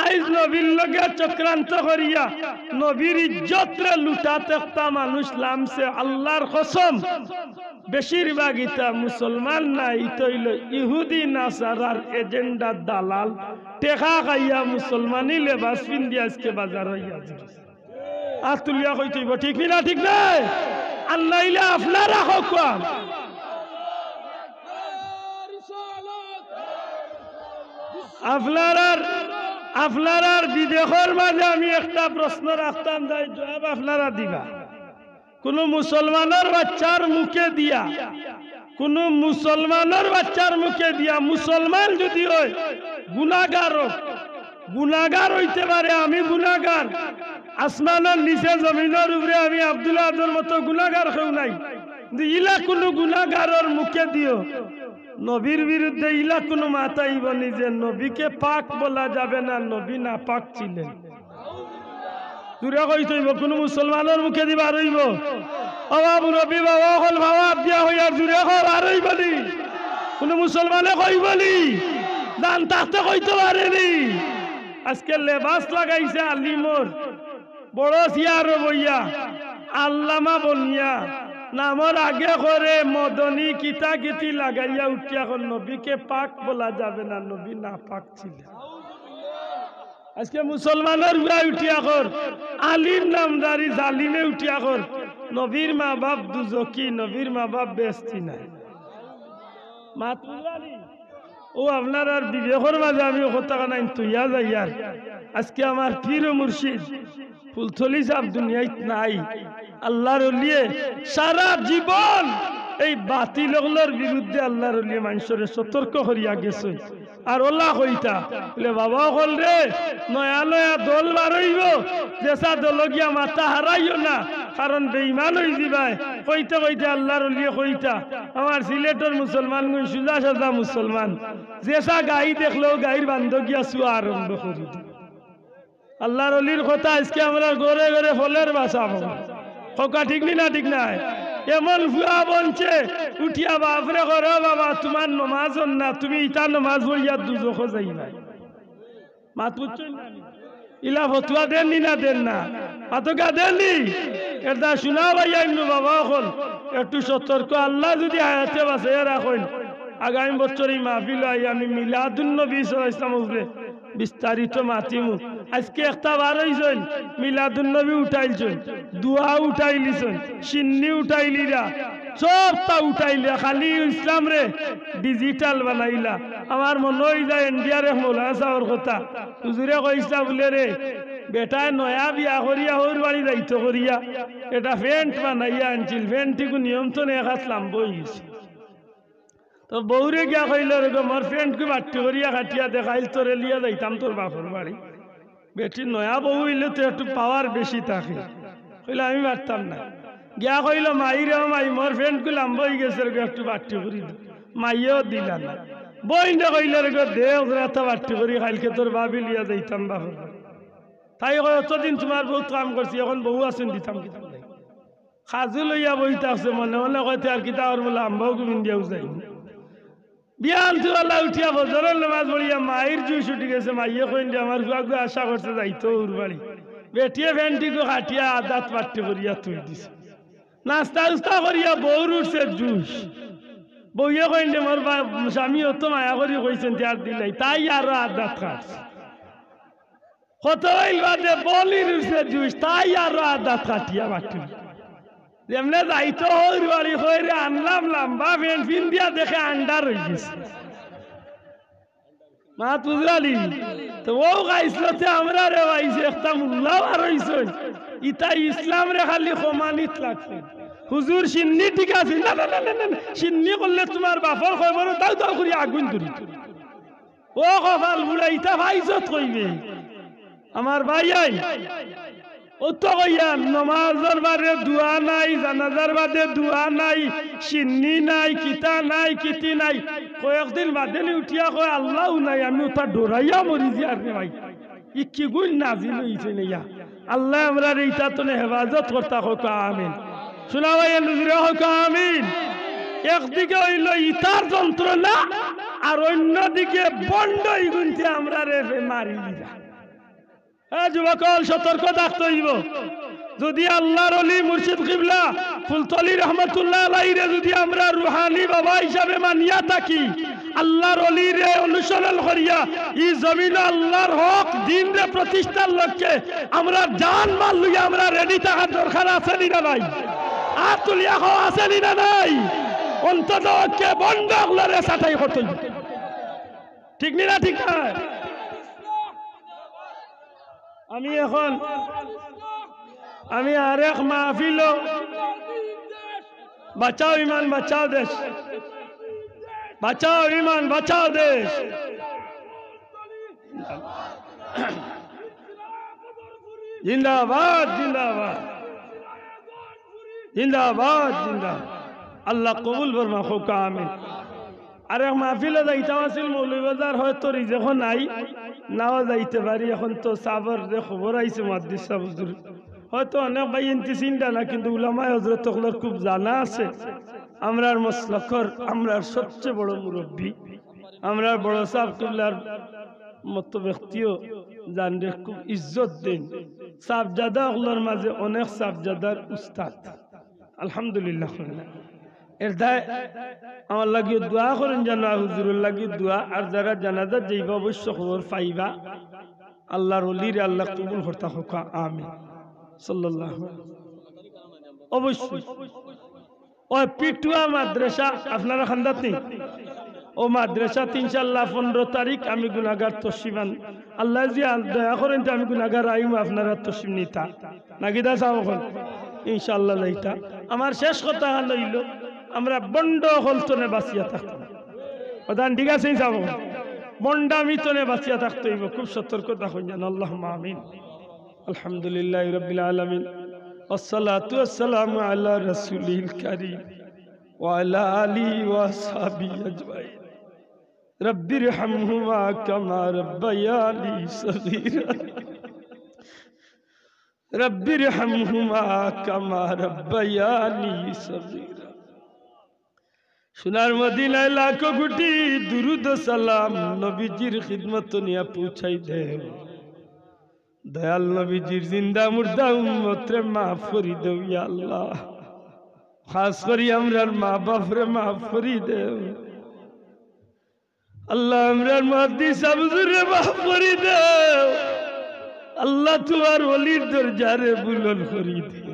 আইজ নবীর লগে চক্রান্ত করিয়া নবীর ইজ্জতরে লুটাত একটা মানুষ লামছে, আল্লাহর কসম। বেশিরভাগ ইতা মুসলমান না, ইতা অইলো ইহুদি নাসারার এজেন্ডার দালাল। টেকা খাইয়া মুসলমানি লেবাস পিন্দি আইজকে বাজারো আইয়া হাজির অইছে। আত তুলিয়া কইতে অইবো, ঠিক নি না? ঠিক নায়? আর নাইলে আপনারা কউক্কা। আপনারার, আপনারার বিবেকর মাজে আমি একটা প্রশ্ন রাখতাম, যাই জুয়াব আপনারা দিবা। কুনু মুসলমানর বাইচ্চার মুখে দিয়া, কুনু মুসলমানর বাইচ্চার মুখে দিয়া, মুসলমান যুদি অয়, গুনাগার অউক, গুনাগার অইতে পারে, আমি গুনাগার, আসমানর নিচে জমিনর উপরে আমি আব্দুল আহাদর মতো গুনাগার কেউ নাই, কিন্তু ইলা কুনু গুনাগারর মুখে দিও নবীর বিরুদ্ধে ইলা কুনু মাত আইবো নি যে নবীকে পাক বলা যাবে না, নবী নাপাক ছিলেন। জুরে কইতে অইবো, কুনু মুসলমানর মুখেদি বার অইবো? ও বা মুরব্বি বাবা অকল, বাবা আব্দিয়া অইয়ার জুরে কও, বার অইবো নি? কুনু মুসলমানে কইবো নি? জান থাকতে কইতো পারে নি। আইজকে লেবাস লাগাইছে আলিমর, বড় চেয়ারো বইয়া, আল্লামা বনিয়া, নামর আগে করে মদনী কিতা কিতি লাগাইয়া উঠিয়া কর, নবীকে পাক বলা যাবে না, নবী নাপাক ছিলেন। আইজকে মুসলমানর পুয়ায় উঠিয়া কর, আলিম নামধারী জালিমে উঠিয়া কর, নবীর মা বাপ দুজখি, নবীর মা বাপ বেহেস্তি নায়। মাত বুঝরা নি? অউ আপনারার বিবেকর মাজে আমি অউ কথাখান থইয়া যাইয়ার। আইজকে আমার পীর ও মুর্শিদ ফুলতলি সাব দুনিয়াত নাই। আল্লাহর ওলিয়ে সারা জীবন এই বাতিল অকলর বিরুদ্ধে আল্লাহর ওলিয়ে মানষরে সতর্ক করিয়া গেছইন। আর অলা কইতা, বলে, "বাবা অকল রে, নয়া নয়া দল বার অইবো, যেছা দলো গিয়া মাথা হারাইও না।" কারণ বেইমান অইযিবায়। কইতে কইতে আল্লার অলিয়ে কইতা, আমার সিলেটর মুসলমানগুইন সুজা সাজা মুসলমান, যেছা গাই দেখলেও গাইর বান্দো গিয়া চুয়া আরম্ভ করি দেয়। আল্লার অলির কথা আইজকে আমরার ঘরে ঘরে ফলের বাসা। কউক্কা ঠিক নি না ঠিক নায়? এমন ফুয়া বনছে, উঠিয়া বাফরে কয়, "ও বাবা, তুমার নমাজ অর না, তুমি ইতা নমাজ পড়িয়া দুজখো যাইবায়।" মাত বুঝছইন না নি? ইলা ফতুয়া দেন নি না দেন না? মাতউক্কা দেন নি? এরদায় হুনা ভাইয়াইন নু বাবা অকল, একটু সতর্ক। আল্লায় যুদি হায়াতে বাঁচাইয়া রাখইন, আগামী বছর ই মাহফিলো আইয়া আমি মিলাদুন নবী সাল্লাল্লাহু আলাইহি ওয়াসাল্লামর উপরে বিস্তারিত মাতিমু। আইজকে একটা বার অইছইন, মিলাদুন নবী উঠাইলছইন, দোয়া উঠাইলিছইন, শিন্নি উঠাইলিরা, সবতা উঠাইলিরা, খালি ইসলামরে digital বানাইলা। আমার মনো অইযায় এন ডি আর এফ মৌলানা সাবর কথা, হুজুরে কইছলা বুলে, "রে বেটায় নয়া বিয়া করিয়া হউর বাড়ি যাইতো করিয়া এটা pant বানাইয়া আনছিল, pant ইগু নিয়ম তো নে খাত লাম্বা অইগেছে।" তো বউরে গিয়া কইলো, "রে গো, মোর pant গু বাট্টি করিয়া কাটিয়া দে, কাইল তোরে লইয়া যাইতাম তোর বাফর বাড়ি।" বেটির নয়া বউ অইলে তো একটু power বেশি থাকে। কইলো, "আমি পারতাম না।" গিয়া কইলো, "মাইরে, ও মাই, মোর pant গু লাম্বা অইগেছে রে গো, একটু বাট্টি করি দে।" মাইয়েও দিলা না। বইনে কইলো, "রে গো, দে, অগুরে একটা বাট্টি করি, কাইলকে তোর ভাবি লইয়া যাইতাম বাফর বাড়ি।" তাই কয়, "অতদিন তুমার বউত কাম করছি, অখন বউ আছইন, দিতাম কিতা নাই।" কাজু লইয়া বই থাকছে, মনে মনে কয়, "তে আর কিতা করমু, লাম্বা অগু পিন্দিয়াউ যাই।" বিয়ান তুকালা উঠিয়া ফজরর নমাজ পড়িয়া মাইর জুশ উঠি গেছে, মাইয়ে কইন যে, "আমার ফুয়াগু আশা করছে যাইতো হউর বাড়ি।" বেটিয়ে pant ইগু কাটিয়া আদাত বাট্টি করিয়া থুই দিছে। নাস্তা উস্তা করিয়া বউর উঠছে জুশ। বউয়ে কইন যে, "মোর বা-, স্বামী অত মায়া করি কইছইন, তে আর দিলাই।" তাই আরো আদাত কাটছে। কত অইল বাদে বলির উঠছে জুশ, তাই আরো আদাত কাটিয়া বাট্টি। যেমনে যাইতো হউর বাড়ি কইরে আনলাম লাম্বা pant, পিন্দিয়া দেখে under অইগেছে। মাত বুঝরানি? তো অউ গাইছলতে আমরারে পাইছে, একটা মুল্লা বার অইছইন। ইতা ইসলামরে খালি কমানিত লাগছে। "হুজুর, শিন্নি ঠিক আছে?" "না, না, না, না, না, না। শিন্নি করলে তুমার বাফর কবরো দাউ দাউ করি আগুইন ধরি।" ও কপাল পুড়া, ইতা ফাইজত কইবে। আমার ভাইয়াইন, অত কইয়ার, নমাজর বাদে দোয়া নাই, জানাজার বাদে দোয়া নাই, শিন্নি নাই, কিতা নাই, কিতি নাই। কয়েকদিন বাদে নি উঠিয়া কয়, "আল্লাও নাই, আমি অতা ডরাইয়া মরি যিয়ার রে ভাই।" ই কিগুইন নাজিল অইছে নে ইয়া। আল্লায় আমরারে ইতা তনে হেফাজত করতা, কউক্কা আমিন। হুনা ভাইয়াইন, জুরে কউক্কা আমিন। একদিকে অইলো ইতার যন্ত্রণা, আর অইন্যদিকে ভন্ড ইগুইন্তে আমরারে মারি দিরা। এ যুবক অকল, সতর্ক থাকতে অইবো। যুদি আল্লার অলি মুর্শিদ কিবলা ফুলতলি রহমতুল্লাহ আলাইহিরে যুদি আমরা রুহানি বাবা হিসাবে মানিয়া থাকি, আল্লার অলিরে অনুসরণ করিয়া ই জমিনো আল্লার হক দিনরে প্রতিষ্ঠার লক্ষ্যে আমরা জান মাল লইয়া আমরা ready থাকার দরকার আছে নি না নাই? আত তুলিয়া কও, আছে নি না নাই? অন্তত পক্ষে ভন্ড অকলরে ছাটাই করতে অইবো। ঠিক নি না, ঠিক না? আমি এখন, আমি আরেক মাহফিলো, বাঁচাও ইমান, বাঁচাও দেশ, বাঁচাও ইমান, বাঁচাও দেশ। জিন্দাবাদ, জিন্দাবাদ, জিন্দাবাদ, জিন্দাবাদ। আল্লাহ কবুল ফরমা, কউক্কা আমিন। আরেক মাহফিলো যাইতাম আছিল মৌলভীবাজার, হয়তো রিজেকও নাই, নাও যাইতে পারি। এখন তো সাবর যে খবর আইছে মুহাদ্দিস সাব হুজুর, হয়তো অনেক ভাইয়াইন্তে চিনতা না, কিন্তু উলামায়ে হজরত অকলর খুব জানা আছে। আমরার মসলকর, আমরার সবচেয়ে বড় মুরব্বি, আমরার বড় সাব কিবলার মতো ব্যক্তিও জানরে খুব ইজ্জত দেইন। সাবজাদা অকলর মাঝে অনেক সাবজাদার উস্তাদ। আলহামদুলিল্লাহ। এর দায় আমার লাগিও দোয়া করইন যেন, আর হুজুরর লাগিও দোয়া, আর যারা জানাজাত যাইবা অবশ্য খবর পাইবা। আল্লার অলিরে আল্লায় কবুল করতা কউক্কা, আমিন। সাল্লাল্লাহু। অবশ্যই। ওই পিটুয়া মাদ্রাসা আপনারা খান্দাত নি? ও মাদ্রাসাত ইনশাআল্লাহ পনরো তারিখ আমি গুনাগার তশরিফ আন-, আল্লায় যুদি আল-, দয়া করইন তে আমি গুনাগার আইমু, আপনারা তশরিফ নিতা। নাকিতা সাব অকল? ইনশাআল্লাহ যাইতা। আমার শেষ কথা অইলো, আমরা ভন্ড অকল তনে বাঁচিয়া থাকতাম। কথা ঠিক আছে নি সাব অকল? ভন্ডামি তনে বাঁচিয়া থাকতে অইবো, খুব সতর্ক থাকইন যেন। আল্লাহুম্মা আমিন। আলহামদুলিল্লাহি রাব্বিল আলামিন। والصلاة والسلام على رسوله الكريم وعلى آله وأصحابه أجمعين. رب ارحمهما كما ربياني صغيرا. رب ارحمهما كما ربياني صغيرا. সোনার মদিনায় লাখো কোটি দুরুদ ও সালাম নবীজির খিদমত নিয়া পৌঁছাই দেও। দয়াল নবীজির জিন্দা মুর্দা উম্মতরে মাফ করি দেও, ইয়া আল্লাহ। খাস করি আমরার মা বাপরে মাফ করি দেও। আল্লাহ, আমরার মুহাদ্দিস সাব হুজুররে মাফ করি দেও। আল্লাহ, তুমার ওলির দরজারে বুলন্দ করি দেও।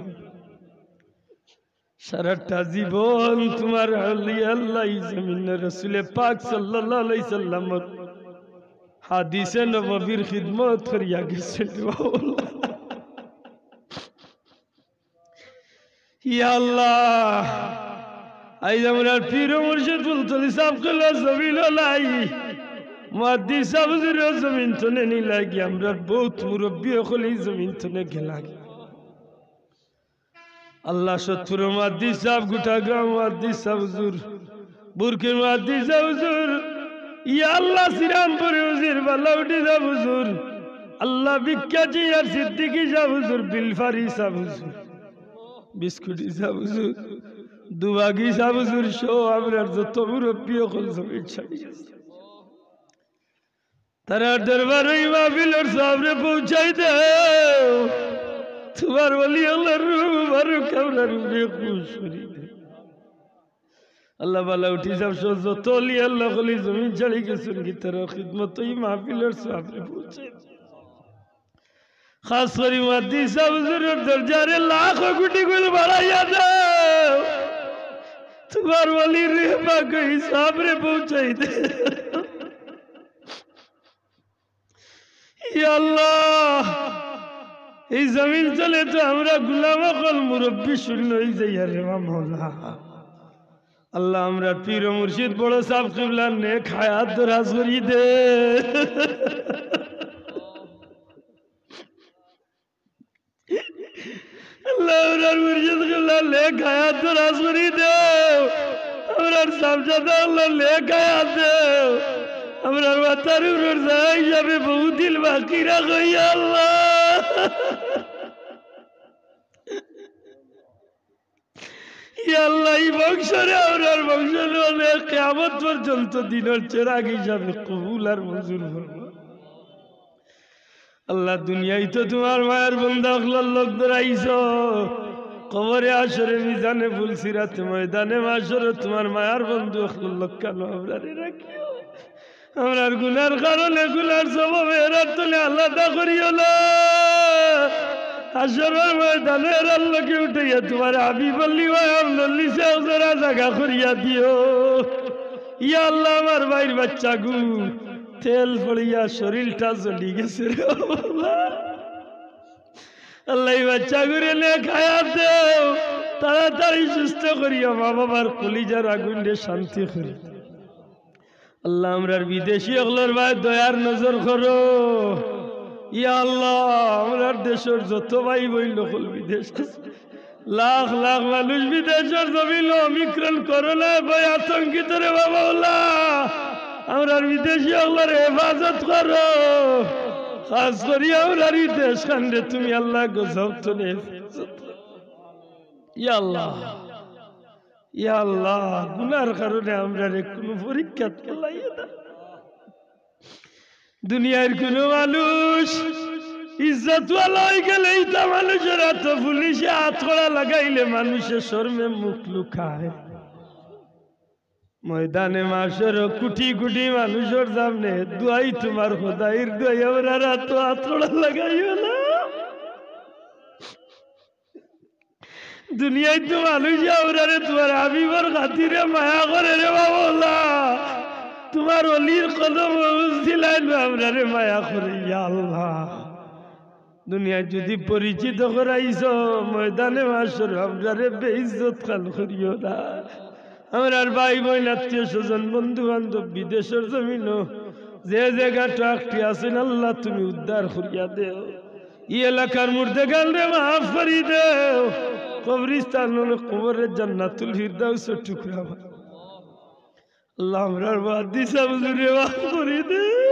সারাটা জীবন তুমার ওলি আল্লাহ ই জমিনো রসুলে পাক সাল্লাল্লাহু আলাইহি সাল্লামর হাদিসে নববীর খিদমত করিয়া গেছে। ইয়া আল্লাহ, আইজ আমরার পীর ও মুর্শিদ ফুলতলি সাব কিবলা জমিনো নাই, মুহাদ্দিস সাব হুজুরও জমিন তনে নিলাগি, আমরার বউত মুরব্বি অকল ই জমিন তনে গেলাগি। আল্লাহ, সত্তর মুহাদ্দিস সাব, গুটাগ্রাম মুহাদ্দিস সাব হুজুর, বুরকির মুহাদ্দিস সাব হুজুর, ইয়া আল্লাহ, শ্রীরামপুর হুজুর, বালাউটি সাব হুজুর, আল্লাহ, ভিক্ষা চেয়ার সিদ্দিকী সাব হুজুর, বিলফারি সাব হুজুর, বিস্কুটি সাব হুজুর, দুবাগি সাব হুজুর সহ আমরার যত মুরব্বি অকল জমিন ছাড়ি গেছে। তারার দরবারো ই মাহফিলর সওয়াবরে পৌঁছাই দেও। তুমার ওলি আল্লাহর রূহ মুবারক আমরার উপরে খুশ করি দেও। আল্লাহ, বালাউটি সাব সহ যত ওলি আল্লাহ অকল ই জমিন ছাড়ি গেছইন গি, তারার খিদমতো ই মাহফিলর সওয়াবরে পৌঁছাই দেও। খাস করি মুহাদ্দিস সাব হুজুরর দরজারে লাখো কোটি গুণ বাড়াইয়া দেও। তুমার ওলির রূহ পাক ই সওয়াবরে পৌঁছাই দেও। ইয়া আল্লাহ, ই জমিন তনে তো আমরা গুলাম অকল মুরব্বি শূন্য অই যাইয়ার রে মা মওলা। আল্লাহ, আমরার পীর ও মুর্শিদ বড় সাব কিবলার নেক হায়াত দরাজ করি দেও। আল্লাহ, আমরার মুর্শিদ কিবলার নেক হায়াত দরাজ করি দেও। আমরার সাবজাদা আল্লাহ নেক হায়াত দেও। আমরার মাথার উপরর ছায়া হিসাবে বহুদিন বাকি রাখো, ইয়া আল্লাহ। ইয়া আল্লাহ, ই বংশরে আমরার বংশ অনে কিয়ামত পর্যন্ত দিনর চেরাগ হিসাবে কবুল আর মঞ্জুর ফরমাও। আল্লাহ, দুনিয়াত তো তুমার মায়ার বন্দা অকলর লগ ধরাইছো, কবরে হাশরে মিজানে পুলসিরাতে ময়দানে মাশরো তুমার মায়ার বন্দা অকলর লগ খানো আমরারে রাখিও। আমরার গুনার কারণে, গুনার সববে এরার তনে আলাদা করিও না। হাশরর ময়দানো এরার লগে উঠাইয়া তুমার হাবিবর লিওয়ায়ে হামদর নিচে এক জোড়া জাগা করিয়া দিও। ইয়া আল্লাহ, আমার ভাইর বাচ্চাগু তেল পড়িয়া শরীরটা জ্বলি গেছে রে আল্লাহ। আল্লাহ, ই বাচ্চাগুরে নেক হায়াত দেও, তাড়াতাড়ি সুস্থ করিয়া মা বাবার কলিজার আগুনরে শান্তি করি। আল্লাহ, আমরার বিদেশি অকলর বায় দয়ার নজর করো। ইয়া আল্লাহ, আমরার দেশর যত ভাই বইন অকল বিদেশ আছে, লাখ লাখ মানুষ বিদেশর জমিনো ওমিক্রন করোনায় ভয় আতঙ্কিত রে বাবা আল্লাহ। আমরার বিদেশি অকলর হেফাজত করো। খাস করি আমরার ই দেশখানরে তুমি আল্লাহ গজব তনে হেফাজত করো। ইয়া আল্লাহ, ইয়া আল্লাহ, গুনার কারণে আমরারে কুনু পরীক্ষাত ফেলাইও না। দুনিয়ার কুনু মানুষ ইজ্জতওয়ালা অইগেলে ইতা মানুষর আতো পুলিশে আতকড়া লাগাইলে মানুষে শরমে মুখ লুকায়। ময়দানে মাশরো কুটি কুটি মানুষর সামনে দোয়াই তুমার খোদাইর দোয়াই আমরার আতো আতকড়া লাগাইও না। দুনিয়াত তো মানুষ আমরারে তুমার হাবিবর খাতিরে মায়া করে রে বাবা আল্লাহ। তুমার অলির কদম উসিলায় আমরারে মায়া করে, ইয়া আল্লাহ। দুনিয়াত যুদি পরিচিত করাইছো, ময়দানে মাশরো আমরারে বেইজ্জত খান করিও না। আমরার ভাই বইন, আত্মীয় স্বজন, বন্ধু বান্ধব বিদেশর জমিনো যে জাগাত আটকি আছইন, আল্লাহ তুমি উদ্ধার করিয়া দেও। ই এলাকার মুর্দেগানরে মাফ করি দেও, কবরস্থানর কবররে জান্নাতুল ফিরদাউসর টুকরা বানাও। আল্লাহ, আমরার মুহাদ্দিস সাব হুজুররে মাফ করি দেও।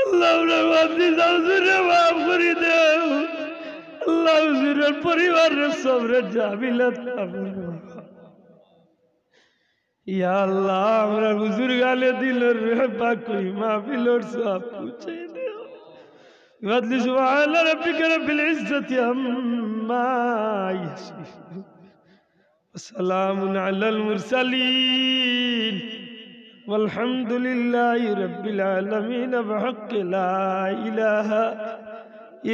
আল্লাহ, আমরার মুহাদ্দিস সাব হুজুররে মাফ করি দেও। আল্লাহ, হুজুরর পরিবাররে সবরর জামিলা দান করো। ইয়া আল্লাহ, আমরার বুজুর্গানে দিনর রুহে পাক অউ মাহফিলর সওয়াব পৌঁছাই দেও। بفضل سبحان ربك رب العزة عما يصفون. وسلام على المرسلين. والحمد لله رب العالمين بحق لا إله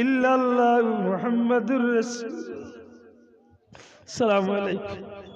إلا الله محمد رسول الله. السلام عليكم.